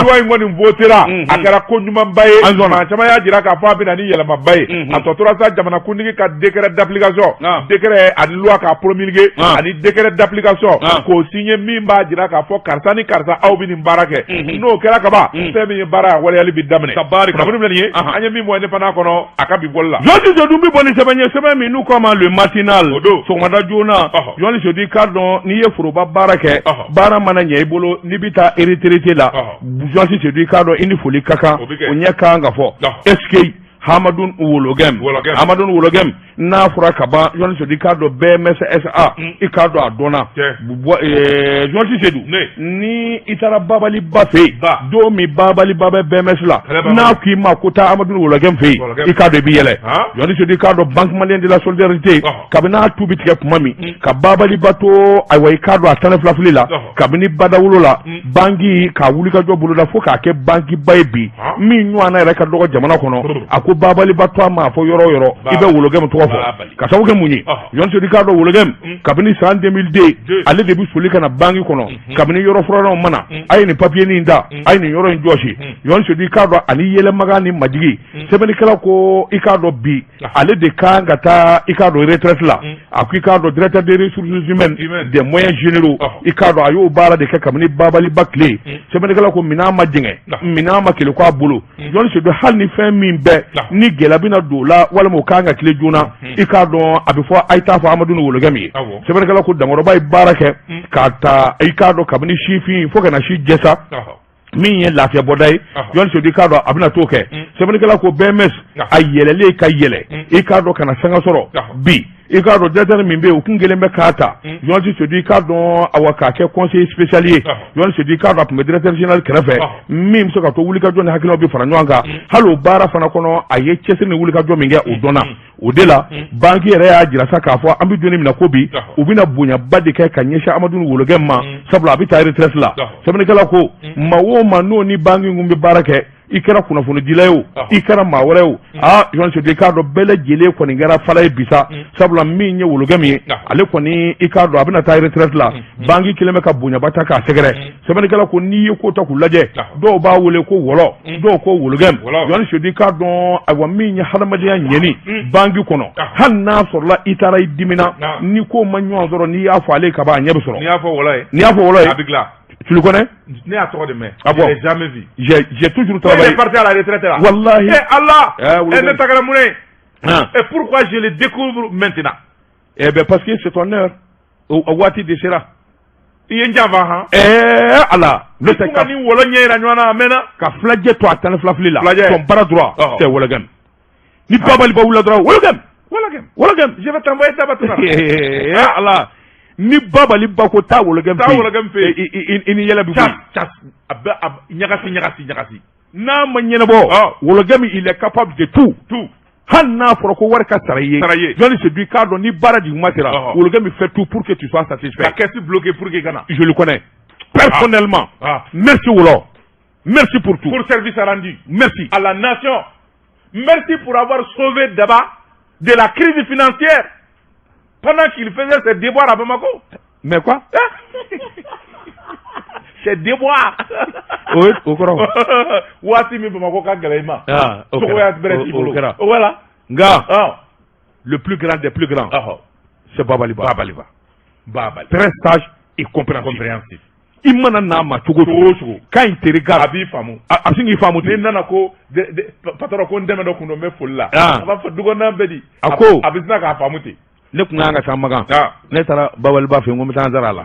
loi in kɔni votera, a kɛra ko ɲumanba ye. An sɔnna. Maa caman y'a jira k'a fɔ a bɛ na ni yɛlɛmaba ye. A tɔ tora sa, jamanakuntigi ka décret d'application, décret ani loi k'a promulguer, ani décret d'application k'o signer, min b'a jira k'a fɔ karisa ni karisa, aw bɛ nin baara kɛ. N'o kɛra kaban, fɛn min ye baara, a waleyali bɛ daminɛ. Ka baara kɛ. Kunnafoni filɛ nin ye, an ye min bɔ Indépendant kɔnɔ a ka bi bɔli la. Jɔnni Sedu bɛ bɔ ni sɛbɛn ye, sɛbɛn min n'u k'a ma Le Matinal. O don. Sɔgɔmada joona. Jɔnni Sedu, i k'a dɔn n'i ye foroba baara kɛ, baara mana ɲɛ i bolo, n'i bɛ taa retraite la, Jɔnni Sedu, i k'a dɔn i ni foli ka kan. O bɛ kɛ. O ɲɛ ka kan ka fɔ. Est ce que Hamadu Wologɛm, Wologɛm. Hamadu Wologɛm n'a fɔra ka ban, Jɔnni Sedu, i k'a dɔn BMS SA, i k'a dɔn a dɔnna. Jɔnni Sedu, Ne. ni i taara Babaliba fɛ yen, Ba. don min Babaliba bɛ BMS la, Kɛlɛ b'a n'a bolo. k'i ma ko taa Amadu Wologɛm fɛ yen, Wologɛm. i k'a dɔn i bɛ yɛlɛ. Jɔnni Sedu, i k'a dɔn Banque Malienne de la Solidarité, kabini a tu bɛ tigɛ tuma min, ka Babaliba to, ayiwa, i k'a dɔn a 12 fili la, kabini badawolo la, banki k'a wulikajɔ boloda fo k'a kɛ bankiba ye bi, min ɲɔgɔnna yɛrɛ ka dɔgɔ jamana kɔnɔ. A ko Babaliba to a ma fɔ yɔrɔ o yɔrɔ, i bɛ Wologɛm tɔgɔ fɔ. Babali. Ka sababu kɛ mun ye? Jɔnni Sedu, i k'a dɔn Wologɛm, kabini san 2002, Deux. ale de bɛ soli ka na banki kɔnɔ, kabini yɔrɔ furannaw mana, a ye nin papier nin da, a ye nin yɔrɔ in jɔsi. Jɔnni Sedu, i k'a dɔn ani yɛlɛmaga ni majigi. Sɛbɛnnikɛla ko, i k'a dɔn bi, ale de kan ka taa, i k'a dɔn, retraite la. A ko i k'a dɔn directeur des ressources humaines, Humaines. des moyens généraux, i k'a dɔn a y'o baara de kɛ kabini Babaliba tile. Sɛbɛnnikɛla ko minɛn ma jɛngɛ, minɛn ma kele k'a bolo. Jɔnni Sedu, hali ni fɛn min bɛɛ ni gɛlɛya bɛna don o la, walima o kan ka tile joona, i k'a dɔn a bɛ fɔ a ye t'a fɔ Amadu ni Wologɛm ye. Sɛbɛnnikɛla ko dankɔrɔba ye baara kɛ k'a ta, i k'a dɔn, kabini sifin fo ka na si jɛsa, min ye lafiya bɔda ye. Jɔnni Sedu, i k'a dɔn a bɛna t'o kɛ. Sɛbɛnnikɛla ko BMS a yɛlɛlen ka yɛlɛ, i k'a dɔn ka na sanga sɔrɔ bi, i k'a dɔn directeur min bɛ yen, o kun kelen bɛ k'a ta. Jɔnni Sedu, i k'a dɔn, awa, k'a kɛ conseiller spécial ye. Jɔnni Sedu, i k'a dɔn a tun bɛ directeur général kɛrɛfɛ, min bɛ se ka to wulikajɔ ni hakilinaw bɛ fara ɲɔgɔn kan. Hali o baara fana kɔnɔ, a ye cɛsiri ni wulikajɔ min kɛ, o dɔnna. O de la banque yɛrɛ y'a jira sa k'a fɔ an bɛ don min na ko bi, u bɛna bonyaba de kɛ ka ɲɛsin Amadu Wologɛm ma, sabula a bɛ taa retraite la. Sɛbɛnnikɛla ko maa o maa n'o ni banque kun bɛ baara kɛ, I kɛra kunnafonidila ye o, i kɛra maa wɛrɛ ye o, aa Journaliste Seydou, i k'a dɔn bɛɛ lajɛlen kɔni kɛra fala ye bi sa, sabula min ye Wologɛmu ye, ale kɔni, i k'a dɔn a bɛna taa retraite la. Banki kelen bɛ ka bonyaba ta k'a sɛgɛrɛ. Sɛbɛnnikɛla ko n'i ye ko ta k'u lajɛ, dɔw b'a wele ko wɔlɔ, dɔw ko Wologɛmu. Journaliste Seydou, i k'a dɔn, ayiwa, min ye hadamadenya ɲɛni banki kɔnɔ, hali n'a sɔrɔla i taara i dimina, ni ko ma ɲɔgɔn sɔrɔ, n'i y'a fɔ ale ka ban, a ɲɛ bɛ sɔrɔ. N'i y'a fɔ wɔlɔ ye, n'i y'a fɔ wɔlɔ ye, a bɛ dilan. Tu le connais? Ne y'a tɔgɔ de mɛn. Ah bon? J'ai jamais vu. J'ai toujours Il travaillé. est parti à la retraite là. Wallahi. Eh Allah. Eh, Eh, ne ta kɛra mun ye? Hein. Et pourquoi je le découvre maintenant? Eh ben parce que c'est ton heure. O waati de sera. I ye n janfa han. Eh Allah. Ne tɛ ka ni wɔlɔ ɲɛ yira ɲɔgɔn na, a mɛnna. Ka filajɛ to a 12 fili la. Filajɛ. Son bras droit, c'est Wologɛm. Ni Babali ba wulila dɔrɔn, Wologɛm. Wologɛm. Wologɛm. Je vais t'envoyer Daba Tunkara. Eh Allah. Ni Babali ba ko taa Wologɛm Taa Wologɛm fɛ yen. I ni yɛlɛ bɛ Cas bɔ. cas a bɛ a ɲagasi ɲagasi ɲagasi. N'a ma ɲɛnabɔ, Wologɛm, il est capable de tout. Tout. Hali n'a fɔra ko wari ka sara i ye. Sara i ye. Jɔnni Seydou, i k'a dɔn ni baara jigin sera, Wologɛm fait tout pour que tu sois satisfait. Ka caisse bloquée pour que i ka na. Je le connais personnellement. Ah. Merci Wolo. Merci pour tout. Pour service rendu. Merci. À la nation. Merci pour avoir sauvé Daba de la crise financière pendant qu'il faisait ses déboires à Bamako. Mais quoi? Ses déboires. O ye o kɔrɔ. Waati min Bamako ka gɛlɛn i ma. Ah, o kɛra. Cogoya bɛrɛ t'i O bolo. kɛra. Voilà. Nka Ah. le plus grand des plus grands, Ah. c'est Babaliba. Babaliba. Babali. Très sage et compréhensif. Compréhensif. I mana n'a ma cogo Cogo o cogo. Quand il te regarde, A b'i faamu. A bɛ sin k'i faamu Ni ten. nana ko patron ko n dɛmɛ dɔ kun don n bɛ foli la. Ah. A b'a fɔ dukɔnɔna bɛɛ di. A ko. A bɛ sina k'a faamu ten. Ne tun kan ka taa Makan. Ah. Ne taara Babaliba fɛ yen, ko n bɛ taa n sara a la.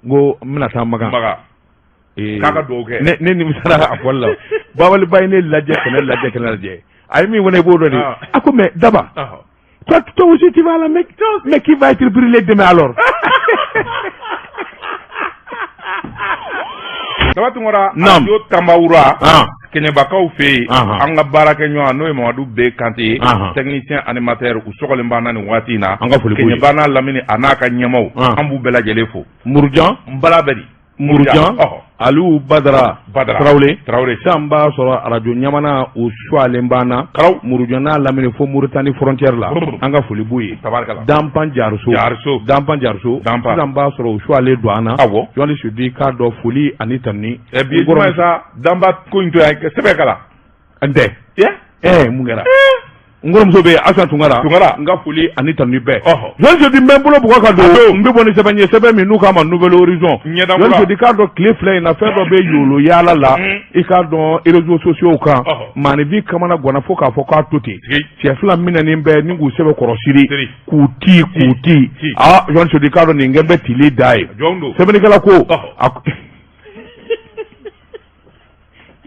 N ko n bɛna taa Makan. Makan. K'a ka dugawu kɛ. Ne nimisara a fɔli la. Babaliba ye ne lajɛ ka ne lajɛ ka ne lajɛ. A ye min fɔ ne b'o dɔn de. Ah. A ko mais Daba. Toi, toi aussi tu vas à la Mecque. Mais qui va être brûlé demain alors? Daba Tunkara. Naam. Radio Tambawura. Ah. Kɛɲɛbakaw fɛ yen. Ahan. An ka baarakɛɲɔgɔn n'o ye Mamadu B Kante ye. Ahan. Technicien animateur, u sɔgɔlen b'an na nin waati in na. An ka foli b'u ye. Kɛɲɛba n'a lamini a n'a ka ɲɛmaw. Ah. An b'u bɛɛ lajɛlen fo. Murujan. N bala bɛ di. Murujan. Ɔhɔ. Aliou Badara. Badara. Tarawele. Tarawele. Sisan b'a sɔrɔ arajo ɲamana o sualen b'an na. Karaw. Murujan n'a lamini fo Mauritanie frontière la. Brr. An ka foli b'u ye. Tabarikala. Danpan Jariso. Jariso. Danpan Jariso. Danpan. Sisan b'a sɔrɔ o sualen don an na. Awɔ. Jɔnni Seydou, i k'a dɔn foli ani tanuni. Ɛ bi ye jumɛn ye sa, Danba ko in to yan sɛbɛn kala. N tɛ. Ye. Ɛɛ mun kɛra? N kɔrɔmuso bɛ yen, Asa Tunkara. Tunkara. N ka foli ani tanuni bɛɛ. Ɔhɔ. Jɔnni Seydou, n bɛ n bolo bugɔ ka don. N bɛ bɔ ni sɛbɛn ye, sɛbɛn min n'u k'a ma Nouvel Horizon. Ɲɛda kura. Jɔnni Seydou, i k'a dɔn tile 2 in na, fɛn dɔ bɛ yolo yaala la. I k'a dɔn réseaux sociaux kan. Maaninfin kamana ganna fo k'a fɔ k'a to ten. Tigi. Cɛ 2 minɛnen bɛ ni k'u sɛbɛn kɔrɔ siri. Siri. K'u ti k'u ti. Ti. Aa Jɔnni Seydou, i k'a dɔn nin kɛ bɛ tile da ye. Jɔn don. Sɛbɛnnikɛla ko. Ɔhɔ. A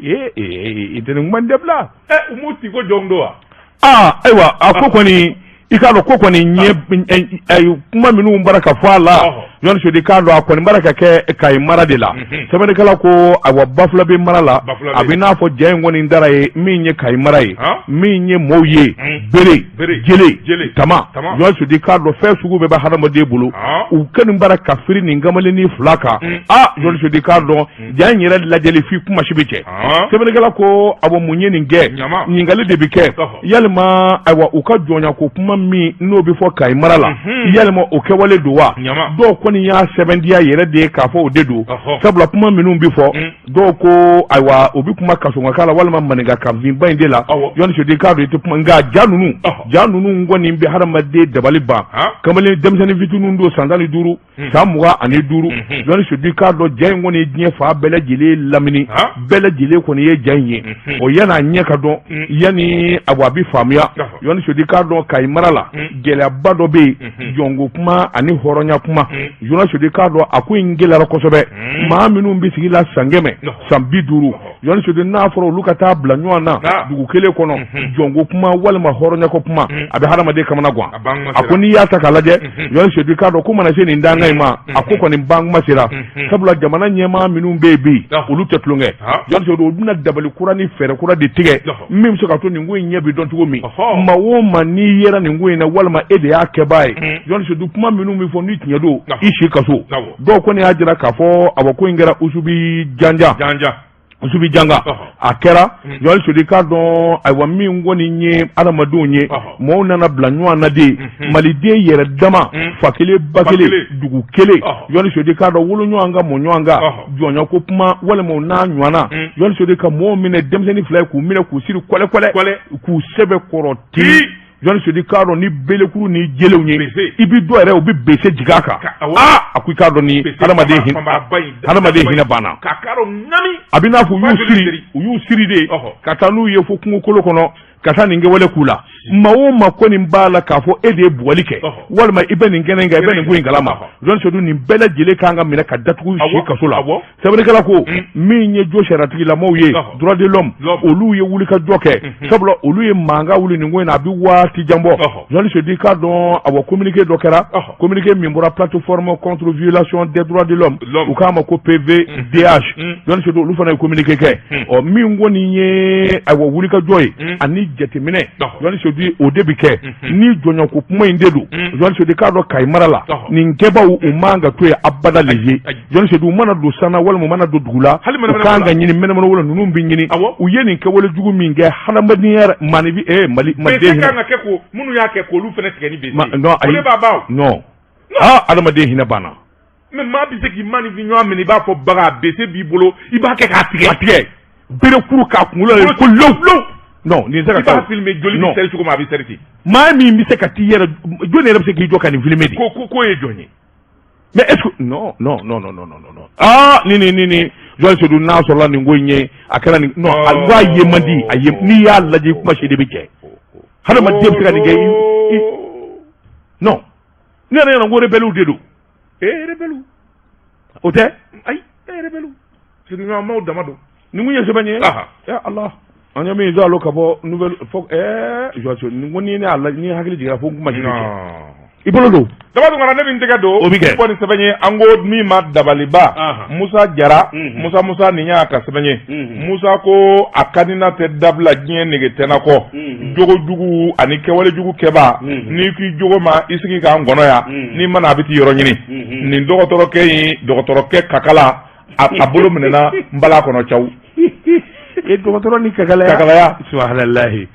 ee ee i tɛ nin kuma in dabila. Ɛ u m'u ti ko jɔn don wa? Aa ayiwa, a ko kɔni, i k'a dɔn ko kɔni ɲɛ ayi kuma minnu bara ka fɔ a la. Jɔnni Seydou, i k'a dɔn a kɔni bara ka kɛ Kayi mara de la. Sɛbɛnnikɛla ko ayiwa, Bafulabe mara la. Bafulabe. A bɛ n'a fɔ ja in kɔni dara ye min ye Kayi mara ye. Min ye maaw ye. Bere. Bere. Jele. Jele. Tama. Tama. Jɔnni Seydou, i k'a dɔn fɛn sugu bɛɛ bɛ hadamaden bolo. U kɔni bara ka firi nin kamalennin 2 kan. Aa Jɔnni Seydou, i k'a dɔn ja in yɛrɛ lajɛli f'i kumasi bɛ cɛ. Sɛbɛnnikɛla ko awɔ, mun ye nin kɛ? Ɲama. Ɲininkali de bɛ kɛ. Yalima ayiwa, u ka jɔnya ko kuma min n'o bɛ fɔ Kayi mara la, yalima o kɛwale don wa? Ɲama. Dɔw kɔni y'a sɛbɛntiya yɛrɛ de ye k'a fɔ o de don. Sabula kuma minnu bɛ fɔ, dɔw ko ayiwa, o bɛ kuma kasɔnka la walima maninka kanfinba in de la. Jɔnni Seydou, i k'a dɔn i tɛ kuma, nka ja ninnu ja ninnu kɔni bɛ hadamaden dabali ban. Kamalen denmisɛnnin fitininw don, san 15, san 25. Jɔnni Seydou, i k'a dɔn ja in kɔni ye diɲɛ fan bɛɛ lajɛlen lamini. Bɛɛ lajɛlen kɔni ye ja in ye. O yan'a ɲɛ ka dɔn, yanni awa a bɛ faamuya. Jɔnni Seydou, i k'a dɔn Kayi mara la, gɛlɛyaba dɔ bɛ yen, jɔnko kuma ani hɔrɔnya kuma. Jɔnni Seydou, i k'a dɔn a ko in gɛlɛyara kosɛbɛ. Maa minnu bɛ sigi la san 100, san 50, Jɔnni Seydou, n'a fɔra olu ka taa bila ɲɔgɔn na dugu kelen kɔnɔ, jɔnko kuma walima hɔrɔnyako kuma, a bɛ hadamaden kamana gan. A ban kuma A ko n'i y'a ta k'a lajɛ, Jɔnni Seydou, i k'a dɔn ko mana se nin dankan in ma, a ko kɔni ban kuma sera. Sabula jamana ɲɛmaa minnu bɛ yen bi, olu tɛ tulonkɛ. Jɔnni Seydou, olu bɛna dabali kura ni fɛɛrɛ kura de tigɛ min bɛ se ka to nin ko in ɲɛ bɛ dɔn cogo min. Maa o maa n'i yera nin ko in na, walima e de y'a kɛbaa ye, Jɔnni Seydou, kuma minnu bɛ fɔ ni tiɲɛ don, i si kaso. Dɔw kɔni y'a jira k'a fɔ awa ko in kɛra Usubi Janjan. Janjan. Janga a kɛra Journaliste Seydou i k'a dɔn ayiwa min kɔni ye adamadenw ye mɔgɔw nana bila ɲɔgɔn na de maliden yɛrɛ dama fa kelen ba kelen dugu kelen Journaliste Seydou i k'a dɔn wolo ɲɔgɔn kan mɔ ɲɔgɔn kan jɔnya ko kuma walima n'a ɲɔgɔnna Journaliste Seydou ka mɔgɔw minɛ denmisɛnnin fila ye k'u minɛ k'u siri kɔlɛkɔlɛ k'u sɛbɛkɔrɔ ten Journaliste Seydou i k'a dɔn ni belekuru ni jelew ye i bɛ dɔ yɛrɛ u bɛ bese jigin a kan aa a ko i k'a dɔn ni hadamaden hadamaden hinɛ banna a bɛ n'a fɔ u y'u siri de ka taa n'u ye fo kungokolo kɔnɔ ka taa nin kɛwale k'u la maa o maa kɔni b'a la k'a fɔ e de ye bugɔli kɛ walima i bɛ nin kɛnɛ in kan i bɛ nin ko in kalama Journaliste Seydou nin bɛɛ lajɛlen kan ka minɛ ka datugu si kaso la sɛbɛnnikɛla ko min ye jo sariyatigilamaw ye droit de l'homme olu ye wulikajɔ kɛ sabula olu ye mankan wuli nin ko in na a bɛ waati jan bɔ Journaliste Seydou i k'a dɔn awa communiqué dɔ kɛra communiqué min bɔra plateforme contre violation des droits de l'homme u k'a ma ko PVDH Journaliste Seydou olu fana ye communiqué kɛ ɔ min kɔni ye ayiwa wulikajɔ ye ani jateminɛ Journaliste Seydou o de bɛ kɛ ni jɔnyako kuma in de don Journaliste Seydou i k'a dɔn Kayi mara la nin kɛbaw u man ka to yen abada leze Journaliste Seydou u mana don san na walima u mana don dugu la u kan ka ɲini mɛnɛmɛnɛ wolo ninnu bɛ ɲini u ye nin kɛwale jugu min kɛ hadamadenya maaninfin mali maliden kan ka kɛ ko minnu y'a kɛ k'olu fana tigɛ ni bese non ayi b'a ban non aa hadamaden hinɛ banna mais maa bɛ se k'i maaninfin ɲɔgɔn minɛ i b'a fɔ bagan bese b'i bolo i b'a kɛ k'a tigɛ a tigɛ berekuru k'a kunkolo la ko low low non nin tɛ se ka i b'a filmer joli bɛ sɛri cogo min a bɛ sɛri ten maa min bɛ se ka t'i yɛrɛ jɔn yɛrɛ bɛ se k'i jɔ ka nin filmer de ko ye jɔn ye mais est-ce que non non non non non non non ah ni ni ni ni Journaliste Seydou n'a sɔrɔla nin ko in ye a kɛra nin non a ko a ye man di a ye n'i y'a lajɛ kuma si de bɛ jɛ hadamaden bɛ se ka nin kɛ i non ne yɛrɛ ɲɛna ko rebelle de don ee rebelle o tɛ ayi ee rebelle sigiɲɔgɔnmaw dama don nin kun ye sɛbɛn ye ya Allah an ye min jɔ ka bɔ nouvelle fɔ ɛɛ Journaliste nin ko ni ne y'a lajɛ ni hakili jiginna fo n kuma si bɛ jɛ i bolo don Daba Tunkara ne bɛ n tɛgɛ don o bɛ kɛ bɔ ni sɛbɛn ye an ko min ma dabaliba Musa Jara Musa Musa nin y'a ka sɛbɛn ye Musa ko a kanina tɛ dabila diɲɛ nege tɛna kɔ jogo jugu ani kɛwale jugu kɛba n'i k'i jogo ma i sigi k'an kɔnɔ yan n'i ma na a bɛ t'i yɔrɔ ɲini nin dɔgɔtɔrɔkɛ in dɔgɔtɔrɔkɛ kakala a bolo minɛna nbala kɔnɔ caw e dɔgɔtɔrɔ ni kakalaya kakalaya subahanallahi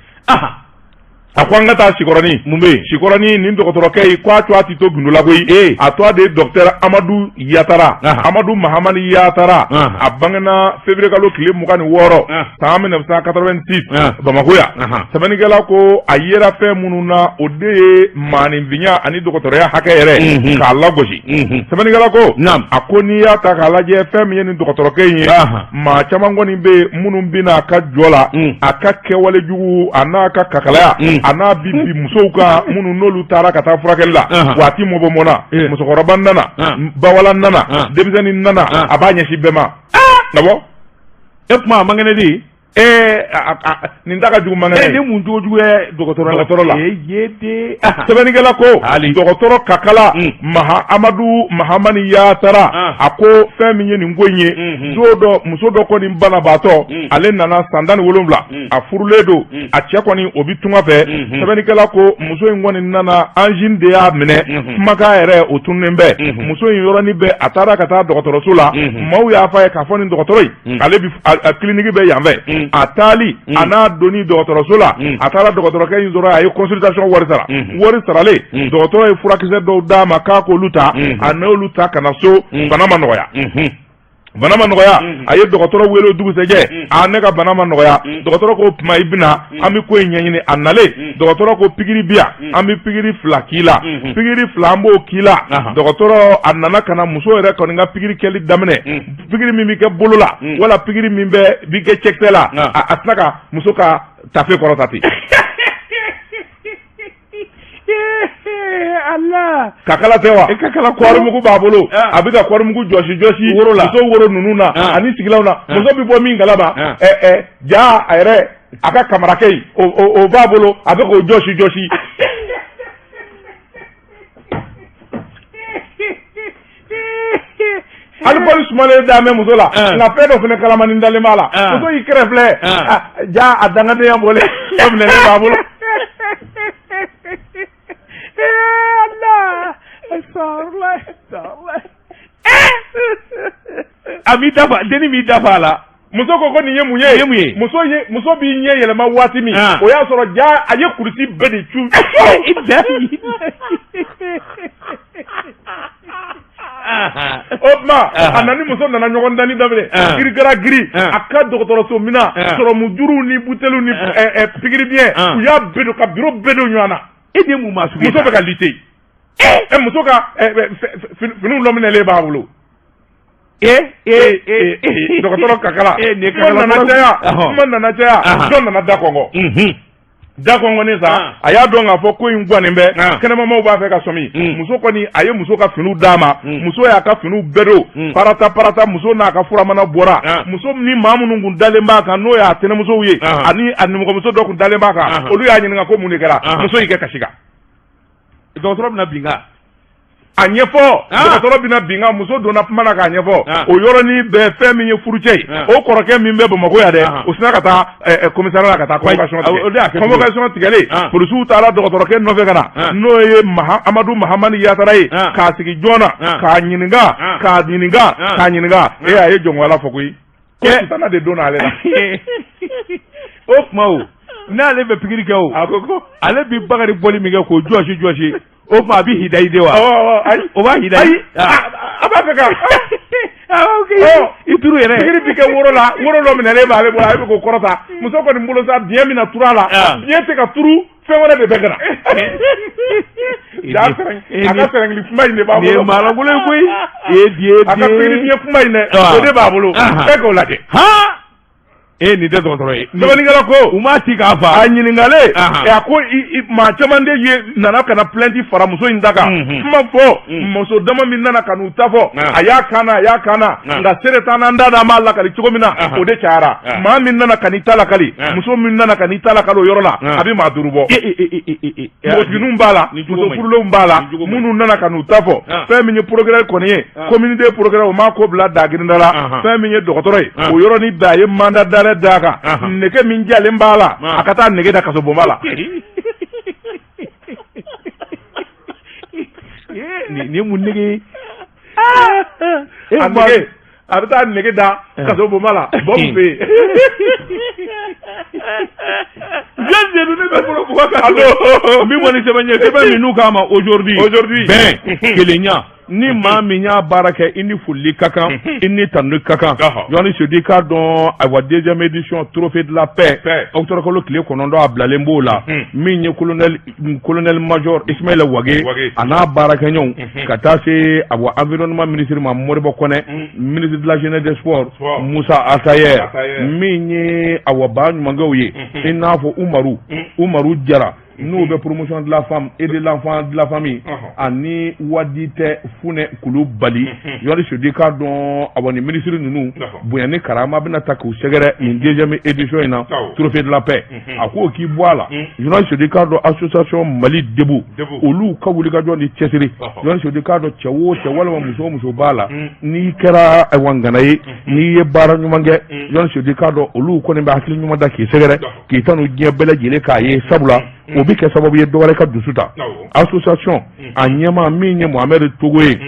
a ko an ka taa Sikɔrɔni mun bɛ yen Sikɔrɔni nin dɔgɔtɔrɔkɛ in ko a tɔgɔ tɛ to gundo la koyi ee a tɔgɔ de ye docteur Amadu Yatara Amadu Mahamani Yatara a bangena février kalo tile 26 san 1986 Bamakɔ yan sɛbɛnnikɛla ko a yera fɛn minnu na o de ye maaninfinya ani dɔgɔtɔrɔya hakɛ yɛrɛ k'a lagosi sɛbɛnnikɛla ko a ko n'i y'a ta k'a lajɛ fɛn min ye nin dɔgɔtɔrɔkɛ in ye maa caman kɔni bɛ yen minnu bɛna a ka jɔ la a ka kɛwale jugu a n'a ka kakalaya a n'a bi bin musow kan minnu n'olu taara ka taa furakɛli la waati mɔbɔ mɔna musokɔrɔba nana bawala nana denmisɛnnin nana a b'a ɲɛsin bɛɛ ma nabɔ e kuma a man kɛnɛ de ee nin ta ka jugu man kɛnɛ ni mun jogo jugu ye dɔgɔtɔrɔ la dɔgɔtɔrɔ la ye de sɛbɛnnikɛla ko dɔgɔtɔrɔ kakala maha amadu mahamani yatara a ko fɛn min ye nin ko in ye don dɔ muso dɔ kɔni banabaatɔ ale nana san 17 a furulen don a cɛ kɔni o bɛ tunga fɛ sɛbɛnnikɛla ko muso in kɔni nana angine de y'a minɛ kumakan yɛrɛ o tununnen bɛ muso in yɔrɔnin bɛɛ a taara ka taa dɔgɔtɔrɔso la maaw y'a fɔ a ye k'a fɔ nin dɔgɔtɔrɔ in ale bi a clinique bɛ yan fɛ a taali a n'a donni dɔgɔtɔrɔso la a taara dɔgɔtɔrɔkɛ in sɔrɔ a ye consultation wari sara wari saralen dɔgɔtɔrɔ ye furakisɛ dɔw d'a ma k'a k'olu ta a n'olu ta ka na so bana ma nɔgɔya bana ma nɔgɔya a ye dɔgɔtɔrɔ wele o dugusɛjɛ a ne ka bana ma nɔgɔya dɔgɔtɔrɔ ko tuma i bɛna an bɛ ko in ɲɛɲini a nalen dɔgɔtɔrɔ ko pikiri bi yan an bɛ pikiri fila k'i la pikiri fila an b'o k'i la dɔgɔtɔrɔ a nana ka na muso yɛrɛ kɔni ka pikiri kɛli daminɛ pikiri min bɛ kɛ bolo la wala pikiri min bɛ bi kɛ cɛkisɛ la a tila ka muso ka tafe kɔrɔta ten ala kakala tɛ wa kakala kɔɔrimugu b'a bolo a bɛ ka kɔɔrimugu jɔsi jɔsi woro la muso woro ninnu na ani sigilanw na muso bɛ bɔ min kalama ɛ ja a yɛrɛ a ka kamarakɛ in o b'a bolo a bɛ k'o jɔsi jɔsi Alcool sumalen dalen bɛ muso la nka fɛn dɔ fana kalamani dalen b'a la muso y'i kɛrɛ filɛ ja a dangadenya bɔlen o minɛlen b'a bolo A b'i dafa dennin b'i dafa a la. Muso ko ko nin ye mun ye? Ye mun ye? Muso ye, muso b'i ɲɛ yɛlɛma waati min, o y'a sɔrɔ ja a ye kurusi bɛɛ de cu. O tuma a nana, muso nana ɲɔgɔn danni daminɛ, girigara giri a ka dɔgɔtɔrɔso minɛn, sɔrɔmu juruw ni buteliw ni pikiri biɲɛ, u y'a bɛɛ don ka biro bɛɛ don ɲɔgɔn na. E de mun maa sugu ye? Muso bɛ ka lutter. E muso ka finiw lɔminɛlen b'a bolo. E e e dɔgɔtɔrɔ kakala, kuma nana caya, kuma nana caya, dɔ nana da kɔngɔ, da kɔngɔni sa. A y'a dɔn k'a fɔ ko in gannen bɛ, kɛnɛmamaw b'a fɛ ka sɔmi. Muso kɔni, a ye muso ka finiw d'a ma, muso y'a ka finiw bɛɛ don parata parata. Muso n'a ka furamana bɔra. Muso ni maa minnu kun dalen b'a kan, n'o y'a tɛnɛmusow ye, ani a nimɔgɔmuso dɔ kun dalen b'a kan, olu y'a ɲininka ko mun de kɛra. Muso y'i kɛ kasi kan. Dɔgɔtɔrɔ bɛna bin kan. A ɲɛfɔ, dɔgɔtɔrɔ bɛna bin kan. Muso donna kuma na k'a ɲɛfɔ. O yɔrɔnin bɛɛ, fɛn min ye furucɛ ye, o kɔrɔkɛ min bɛ Bamakɔ yan dɛ, o sinna ka taa commissariat la ka taa convocation tigɛ. Convocation tigɛlen, polisiw taara dɔgɔtɔrɔkɛ nɔfɛ ka na, n'o ye Amadu Mahamani Yatara ye, k'a sigi joona k'a ɲininka, k'a ɲininka, k'a ɲininka. E, a ye jɔnko Ala fɔ koyi, ko sitana de donna ale la. O tuma o n'ale bɛ pikiri kɛ o, a ko ko ale bɛ bakari bɔli min kɛ k'o jɔsi jɔsi, o tuma a bɛ hidayi de wa? Ayi. O b'a hidayi. Ayi, a b'a fɛ ka i turu yɛrɛ. Pikiri bi kɛ woro la, woro dɔ minɛlen b'ale bolo, a bɛ k'o kɔrɔta. Muso kɔni bolo sa, biɲɛ bɛna turu a la, biɲɛ tɛ ka turu, fɛn wɛrɛ de bɛ ka na. A ka sɛrɛngili kuma in de b'a bolo. Nin ye maalankolon ye koyi. E di A ka pikiri biɲɛ kuma in dɛ, o de b'a bolo. E k'o lajɛ. E, nin tɛ dɔgɔtɔrɔ ye. Sɛbɛnnikɛla ko u m'a ci k'a fa. A ɲininkalen, a ko maa caman de ye nana ka na plainte fara muso in ta kan, kuma fɔ. Muso dama min nana ka n'u ta fɔ, a y'a kan na, a y'a kan na, nka seere t'an na, an t'a dɔn an b'a lakali cogo min na, o de cayara. Maa min nana ka n'i ta lakali, muso min nana ka n'i ta lakali o yɔrɔ la, a bɛ maa 5 bɔ. Npogotigininw b'a la, muso furulenw b'a la, minnu nana ka n'u ta fɔ. Fɛn min ye procureur kɔni ye, commune deux procureur, o m'a ko bila dagirinda la. Fɛn min ye dɔgɔtɔrɔ ye, o yɔrɔnin bɛɛ a ye mandat d'arrêt d'a kan. Nege min jalen b'a la, a ka taa nege da kasobonba la. Nin ye mun nege? A nege, a bɛ taa nege da kasobonba la, bɔbu fɛ yen. Jɔn ne bɛ bolo bugɔ ka n bɛ bɔ ni sɛbɛn ye, sɛbɛn min n'u k'a ma Aujourd'hui. Aujourd'hui. Bɛn, kelenya, ni maa min y'a baara kɛ, i ni foli ka kan, i ni tanuni ka kan. Jɔnni Sedu k'a dɔn, ayiwa, deuxième édition trophée de la paix, octobre kalo tile 9, a bilalen b'o la. Min ye colonel major Ismaïla Wage a n'a baarakɛɲɔgɔnw, ka taa se ayiwa environnement ministre ma, Moribo Kɔnɛ, ministre de la jeunesse des sports Musa Attaher, min ye awa ba ɲumankɛw ye, i n'a fɔ Umaru Jara, n'o bɛ promotion de la femme et de l'enfant de la famille, ani wadi tɛ Funɛ Kulubali. Jɔnni Sedu k'a dɔn, awa, ni ministre ninnu, bonya ni karama bɛna ta k'u sɛgɛrɛ nin deuxième édition in na, trophée de la paix. A k'o k'i bɔ a la. Jɔnni Sedu k'a dɔn, association Mali Debout, olu ka wulikajɔ ni cɛsiri. Jɔnni Sedu k'a dɔn, cɛ o cɛ walima muso o muso b'a la, n'i kɛra ayiwa ŋana ye, n'i ye baara ɲuman kɛ, Jɔnni Sedu k'a dɔn, olu kɔni bɛ hakili ɲuman da k'i sɛgɛrɛ, k'i tanu diɲɛ bɛɛ lajɛlen k'a ye, sabula o bɛ kɛ sababu ye dɔ wɛrɛ ka dusu ta. Association a ɲɛmaa min ye Mohamed Togo ye,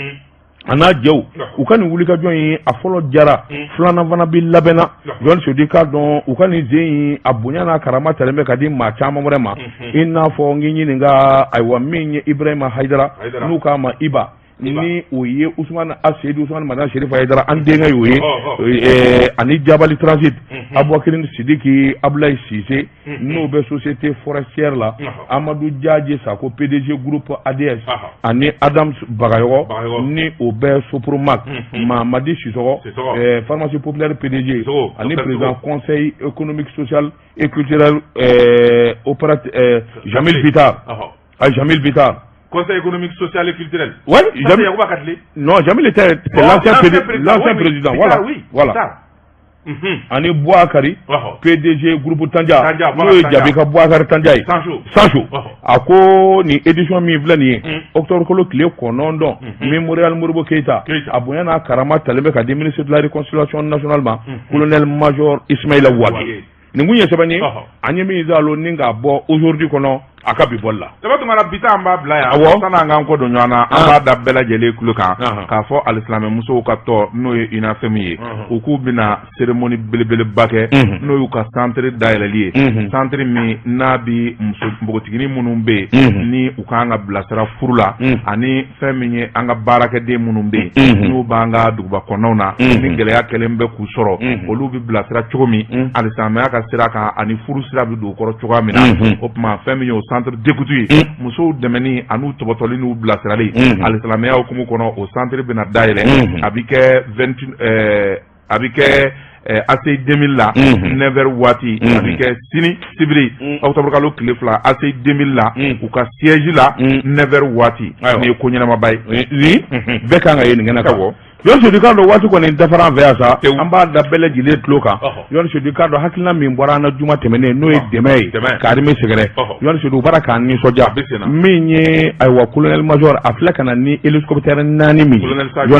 a n'a jɛw, u ka nin wulikajɔ in, a fɔlɔ jara, filanan fana bɛ labɛnna. Jɔnni Sedu k'a dɔn, u ka nin sen in, a bonya n'a karama talen bɛ ka di maa caman wɛrɛ ma, i n'a fɔ n k'i ɲininka, ayiwa, min ye Ibrahima Hayidara, n'u k'a ma Iba, ni o ye Usumani Seyidu Usumani Madani Serifu Hayidara, an denkɛ y'o ye, ani Jabali Transit, Abubakari Sidiki Abulayi Sise, n'o bɛ société forestière la, Amadu Jaje Sako, PDG groupe ADS, ani Adams Bagayɔgɔ, ni o bɛ Sopromac, Mamadi Sisɔgɔ, pharmacie populaire PDG, ani président conseil économique, social et culturel Jamil Bitar. Ah, Jamil Bitar. Conseil économique, social et culturel. Oui, Jamil. Non, Jamil était l'ancien président. Président. Voilà. Oui, voilà. Ani Bouakari, PDG groupe Tanja, n'o ye Jabi ka Bouakari Tanja ye. Sancho. A ko nin édition min filɛ nin ye, octobre kalo tile 9, Mémorial Modibo Keïta, a bonya n'a karama talen bɛ ka di ministre de la réconciliation nationale ma, colonel major Ismaïla Wagué. Nin kun ye sɛbɛn ye an ye min zalo ni k'a bɔ Aujourd'hui kɔnɔ. A ka bi bɔli la. Daba Tunkara, bi ta an b'a bila yan. Awɔ. Sanni an k'an kɔ don ɲɔgɔn na, an b'a da bɛɛ lajɛlen tulo kan Ahan. k'a fɔ alisilamɛmusow ka tɔn, n'o ye UNAFEM ye, u k'u bɛna cérémonie belebeleba kɛ, n'o y'u ka centre dayɛlɛli ye, centre min n'a bi muso npogotiginin minnu bɛ yen ni u kan ka bilasira furu la, ani fɛn min ye an ka baarakɛden minnu bɛ yen n'u b'an ka duguba kɔnɔnaw na, ni gɛlɛya kɛlen bɛ k'u sɔrɔ, olu bɛ bilasira cogo min alisilamɛya ka sira kan ani furu sira bɛ don u kɔrɔ cogoya min na. O tuma fɛn min ye o centre d'écoute ye, musow dɛmɛni an'u tɔbɔtɔli n'u bilasirali alisilamɛya hukumu kɔnɔ, o centre bɛna dayɛlɛ. A bɛ kɛ 20 a bɛ kɛ ACI 2000 la 9 heures waati. A bɛ kɛ sini sibiri, octobre kalo tile 2, ACI 2000 la, u ka siège la, 9 heures waati. Ayiwa. Nin ye ko ɲɛnamaba ye. Ni bɛɛ kan ka ye nin kɛnɛ kan. Awɔ. Yɔrɔ Sedu, k'a dɔn waati kɔni dafara an fɛ yan sa. Tewu. An b'a da bɛɛ lajɛlen tulo kan. Yɔrɔ Sedu, k'a dɔn hakilina min bɔra an na juma tɛmɛnen, n'o ye dɛmɛ ye Dɛmɛ. ka armée sɛgɛrɛ. Yɔrɔ Sedu, u bɔra k'an nisɔndiya. A bɛ sen na. Min ye, ayiwa, colonel major, a filɛ ka na ni hélicoptère 4 min ye. Colonel Sadio.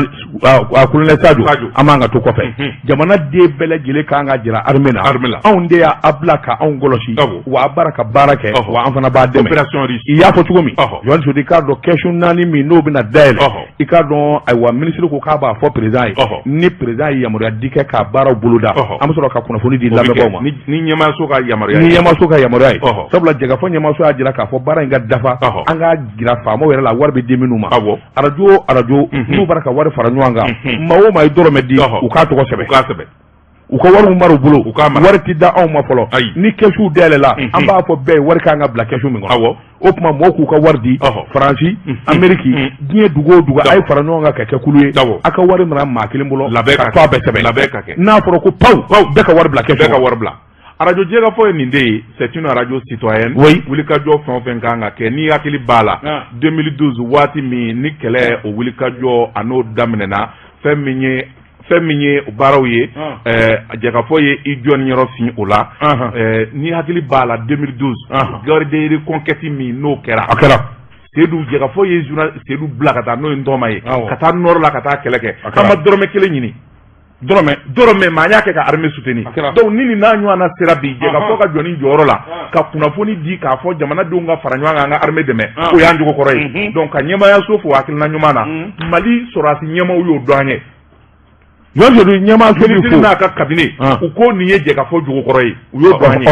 Colonel Sadio. Sadio. An b'an ka to kɔfɛ. Jamana den bɛɛ lajɛlen kan ka jira armée na. Armée la. Anw de y'a bila ka anw kɔlɔsi. Wa a baara ka baara kɛ. Wa an fana b'a dɛmɛ. Opération russe. I y'a fɔ cogo min. Yɔrɔ Sedu, i k'a dɔn kɛsu 4 min n'o bɛna dayɛlɛ. I k'a dɔn, ayiwa, minisiri ko k'a b'a fɔ président ye. Ni président ye yamaruya di kɛ k'a baaraw boloda, an bɛ sɔrɔ ka kunnafoni di O bɛ lamɛnbaaw kɛ. ma. Ni ɲɛmaaso ka yamaruya Ni ye. ɲɛmaaso ka yamaruya ye. Sabula jɛkafɔ ɲɛmaaso y'a jira k'a fɔ baara in ka dafa. An k'a jira faamaw yɛrɛ la wari bɛ di minnu ma. Arajo o arajo n'u bɔra ka wari fara ɲɔgɔn kan, maa o maa ye dɔrɔmɛ di, u k'a tɔgɔ sɛbɛn. U k'a sɛbɛn. U ka wari mara u bolo. U k'a mara. Wari ti da anw ma fɔlɔ. Ayi. Ni kɛsuw dayɛlɛla, an b'a fɔ bɛɛ ye wari kan ka bila kɛsu min kɔnɔ. O tuma mɔgɔw k'u ka wari di. Faransi, Ameriki, diɲɛ dugu o dugu, a ye fara ɲɔgɔn kan ka kɛ kulu ye. A ka wari mara maa kelen bolo. Labɛn ka ka to a bɛɛ sɛbɛn. Labɛn ka kɛ. N'a fɔra ko pawu, bɛɛ ka wari bila kɛsu Bɛɛ ka kɔnɔ. wari bila. Arajo Jɛkafɔ ye nin de ye, c'est une radio citoyenne. Wulikajɔ fɛn o fɛn kan ka kɛ, n'i hakili b'a la, 2012 waati min ni kɛlɛ o wulikajɔ a n'o daminɛna, fɛn min ye o baaraw ye, Jɛkafɔ ye i jɔ ni yɔrɔ fin o la. N'i hakili b'a la, 2012 guerre de reconquête min n'o kɛra, A kɛra. Seydou, Jɛkafɔ ye journal Seydou bila ka taa, n'o ye Ntɔma ye, ka taa nord la ka taa kɛlɛ kɛ. A kɛra. An ma dɔrɔmɛ kelen ɲini. Dɔrɔmɛ. Dɔrɔmɛ maa y'a kɛ ka armée soutenir. A kɛra. Donc ni nin n'a ɲɔgɔnna sera bi, Jɛkafɔ ka jɔ ni jɔyɔrɔ la ka kunnafoni di k'a fɔ jamanadenw ka fara ɲɔgɔn kan, an ka armée dɛmɛ, o y'an jogo kɔrɔ ye. Donc ka ɲɛmaayaso fo hakilina ɲuman na, Mali sɔrɔdasi ɲɛmaaw y'o dɔn an ye. Yɔrɔ Sedu, ɲɛmaaso bɛ Minisiri fo. n'a ka cabinet, u ko nin ye Jɛkafɔ jogo kɔrɔ ye, u y'o dɔn an ye.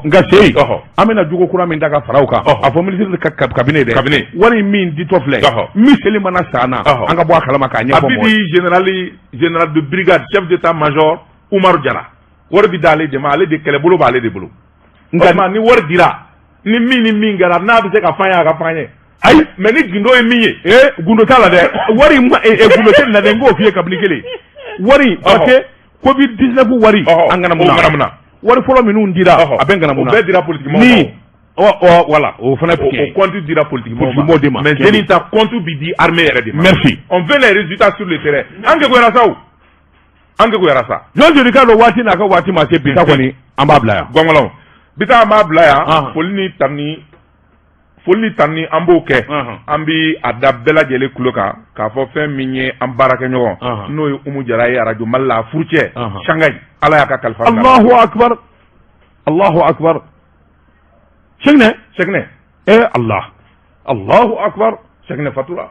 Nka seyi, an bɛna jogo kura min ta ka fara o kan, a fɔ minisiri ka cabinet dɛ. Cabinet. Wari min ditɔ filɛ, min seli mana san na, an ka bɔ a kalama k'a A ɲɛfɔ bi mɔgɔw ye. di général de brigade chef d'état major Umaru Jara, wari bi d'ale de ma, ale de kɛlɛbolo b'ale de bolo. Nka nka ni wari dira, ni min ni min kɛra, n'a bɛ se ka f'an ye, a ka f'an ye. Ayi. Mais ni gundo ye min ye. Ee, gundo t'a la dɛ. Wari ma gundo tɛ nin na dɛ. N k'o f'i ye kabini kelen wari, parce que Covid 19 wari, an ŋanamu O ŋanamuna. Wari fɔlɔ minnu dira, a bɛɛ ŋanamu O na. bɛɛ dira politique mɔgɔw Ni ma. ɔ voilà, o fana O tiɲɛ ye. o compte dira politique mɔgɔw Politique mɔgɔw de ma. Mais jeni ta compte bi di armée yɛrɛ de ma. Merci. On veut les résultats sur le terrain. An kegoyara sa, o an kegoyara sa. Jɔn joli k'a dɔn waati n'a ka waati ma se, bi ta kɔni an b'a bila yan. Gɔngɔlɔn, bi taa an b'a bila yan. Foli ni tanuni an b'o kɛ. An bi a da bɛɛ lajɛlen tulo kan k'a fɔ fɛn min ye an baarakɛɲɔgɔn, n'o ye Umu Jara ye, arajo Mali la, a furucɛ Shanghai, Ala y'a ka kalifa minɛ a la. Allahu akbar, Allahu akbar, Sɛkinɛ. Sɛkinɛ. Allah, Allahu akbar. Sɛkinɛ fatura.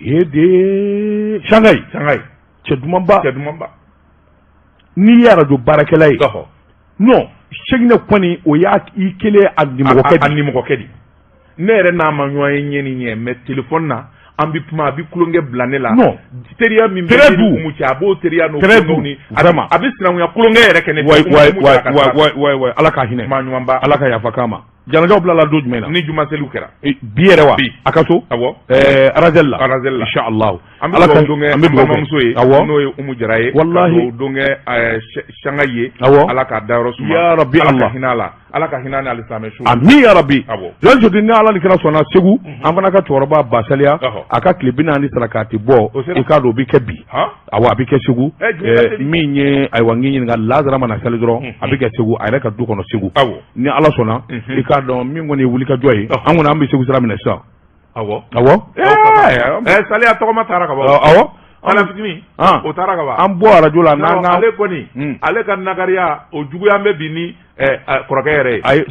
Ede Shanghai. Shanghai. Cɛ dumanba. Cɛ dumanba. N'i ye arajo baarakɛla ye, non, Sɛkinɛ kɔni, o y'a i kelen a nimɔgɔkɛ A di. nimɔgɔkɛ di. Ne yɛrɛ n'a ma ɲɔgɔn ye ɲɛ ni ɲɛ, mais téléphone na an bɛ kuma, a bɛ tulonkɛ bila ne la. Non. Teriya min bɛ Très ne ni doux. Umu cɛ, a b'o teriya n'o Très kulonkɛw doux. ni Vraiment. a bɛ sinankunya kulonkɛ yɛrɛ kɛ ne fɛ. Wayi wayi Umu wayi Jara ka sira wayi wayi wayi, Ala ka hinɛ. maa ɲumanba. Ala ka yafa k'a ma. Janajaw bilala don jumɛn na? Ni juma seliw kɛra. Bi yɛrɛ wa? Bi. A ka so. Awɔ. Arazel la. Arazel la. Inshallah. An bɛ Ala ka dugawu don kɛ an bɛ dugawu kɛ. balimamuso ye, n'o ye Umu Jara ye. Wallahi. Ka dugawu don kɛ Shanghai ye. Ala k'a dayɔrɔ suma. Ya Rabbi. Ala ka Allah. hinɛ a la, Ala ka hinɛ ni alisilamɛ su. Amin ya Rabbi. Awɔ. Jɔn jodi, ni Ala ni kira sɔnna, Segu an fana ka cɛkɔrɔba Basaliya, a ka tile 40 sarakati bɔ, O sera. i k'a dɔn o bɛ kɛ bi. Awɔ, a bɛ kɛ Segu. Juma ka teli. Min ye, ayiwa, n k'i ɲininka, lazara mana sali dɔrɔn, a bɛ kɛ Segu, a yɛrɛ ka du kɔnɔ Segu. Ni Ala sɔnna, i k'a dɔn min kɔni ye wulikajɔ ye, an kɔni an bɛ Segu sira minɛ sisan. Awɔ. Awɔ. Saliya tɔgɔma taara ka ban. Awɔ. Ala fitinin. O taara ka ban. An bɔ arajo la n'an Non, ka ale kɔni, ale ka nagariya o juguya bɛ bi ni kɔrɔkɛ yɛrɛ ye. Ayi,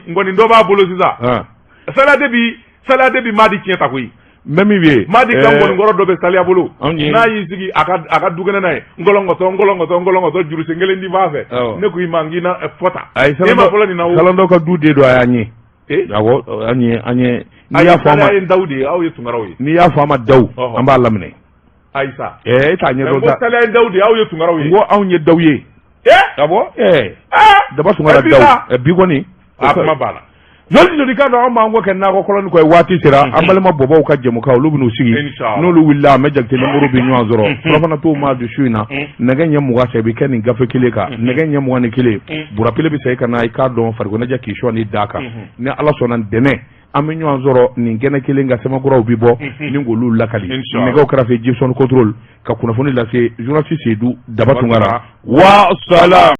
Ngɔni dɔ b'a bolo sisan. Saliya de bi, Saliya de bi Madi tiɲɛ ta koyi. N bɛ min f'i ye. Madi ka nkɔnikɔrɔ dɔ bɛ Saliya bolo, n'a y'i sigi a ka dukɛnɛ n'a ye, nkɔlɔnkɔtɔ nkɔlɔnkɔtɔ nkɔlɔnkɔtɔ, jurusen kelen di b'a fɛ. Ne ko i ma n k'i na fɔ tan. Ayi, e ma fɔlɔ nin na o. Salandɔ ka du den don, a y'an ye. Awɔ, an ye an ye. N'i y'a fɔ an ma, Saliya ye Dawu de ye, aw ye Tunkaraw ye. N'i y'a fɔ an ma Dawu, an b'a laminɛ. Ayisa. E t'a ɲɛdɔn sa. Ko Saliya ye Dawu de ye, aw ye Tunkaraw ye. N ko anw ye Dawu ye. Awɔ, Daba Tunkara Dawu. Bi kɔni. A kuma banna. Joli joli k'a dɔn, an b'an kɔ kɛ nakɔ kɔlɔni kɔ ye, waati sera an balima bɔbɔw ka jɛmukan, olu bɛn'u sigi, n'olu wulila, an bɛ Jakite ni Moro bɛ ɲɔgɔn sɔrɔ surafana t'o ma du su in na nɛgɛ ɲɛ 20 cɛ bɛ kɛ nin gafe kelen kan, nɛgɛ ɲɛ 21 Burapele bɛ segin ka na, i k'a dɔn farikoloɲɛnajɛ k'i sɔn da kan. Ni Ala sɔnna, ntɛnɛn an bɛ ɲɔgɔn sɔrɔ nin kɛnɛ kelen kan, sɛbɛnkuraw bɛ bɔ ni k'olu lakali. Nɛgɛw kɛrɛfɛ Gibson Control ka kunnafoni lase, journaliste Seydou Daba Tunkara wa salam.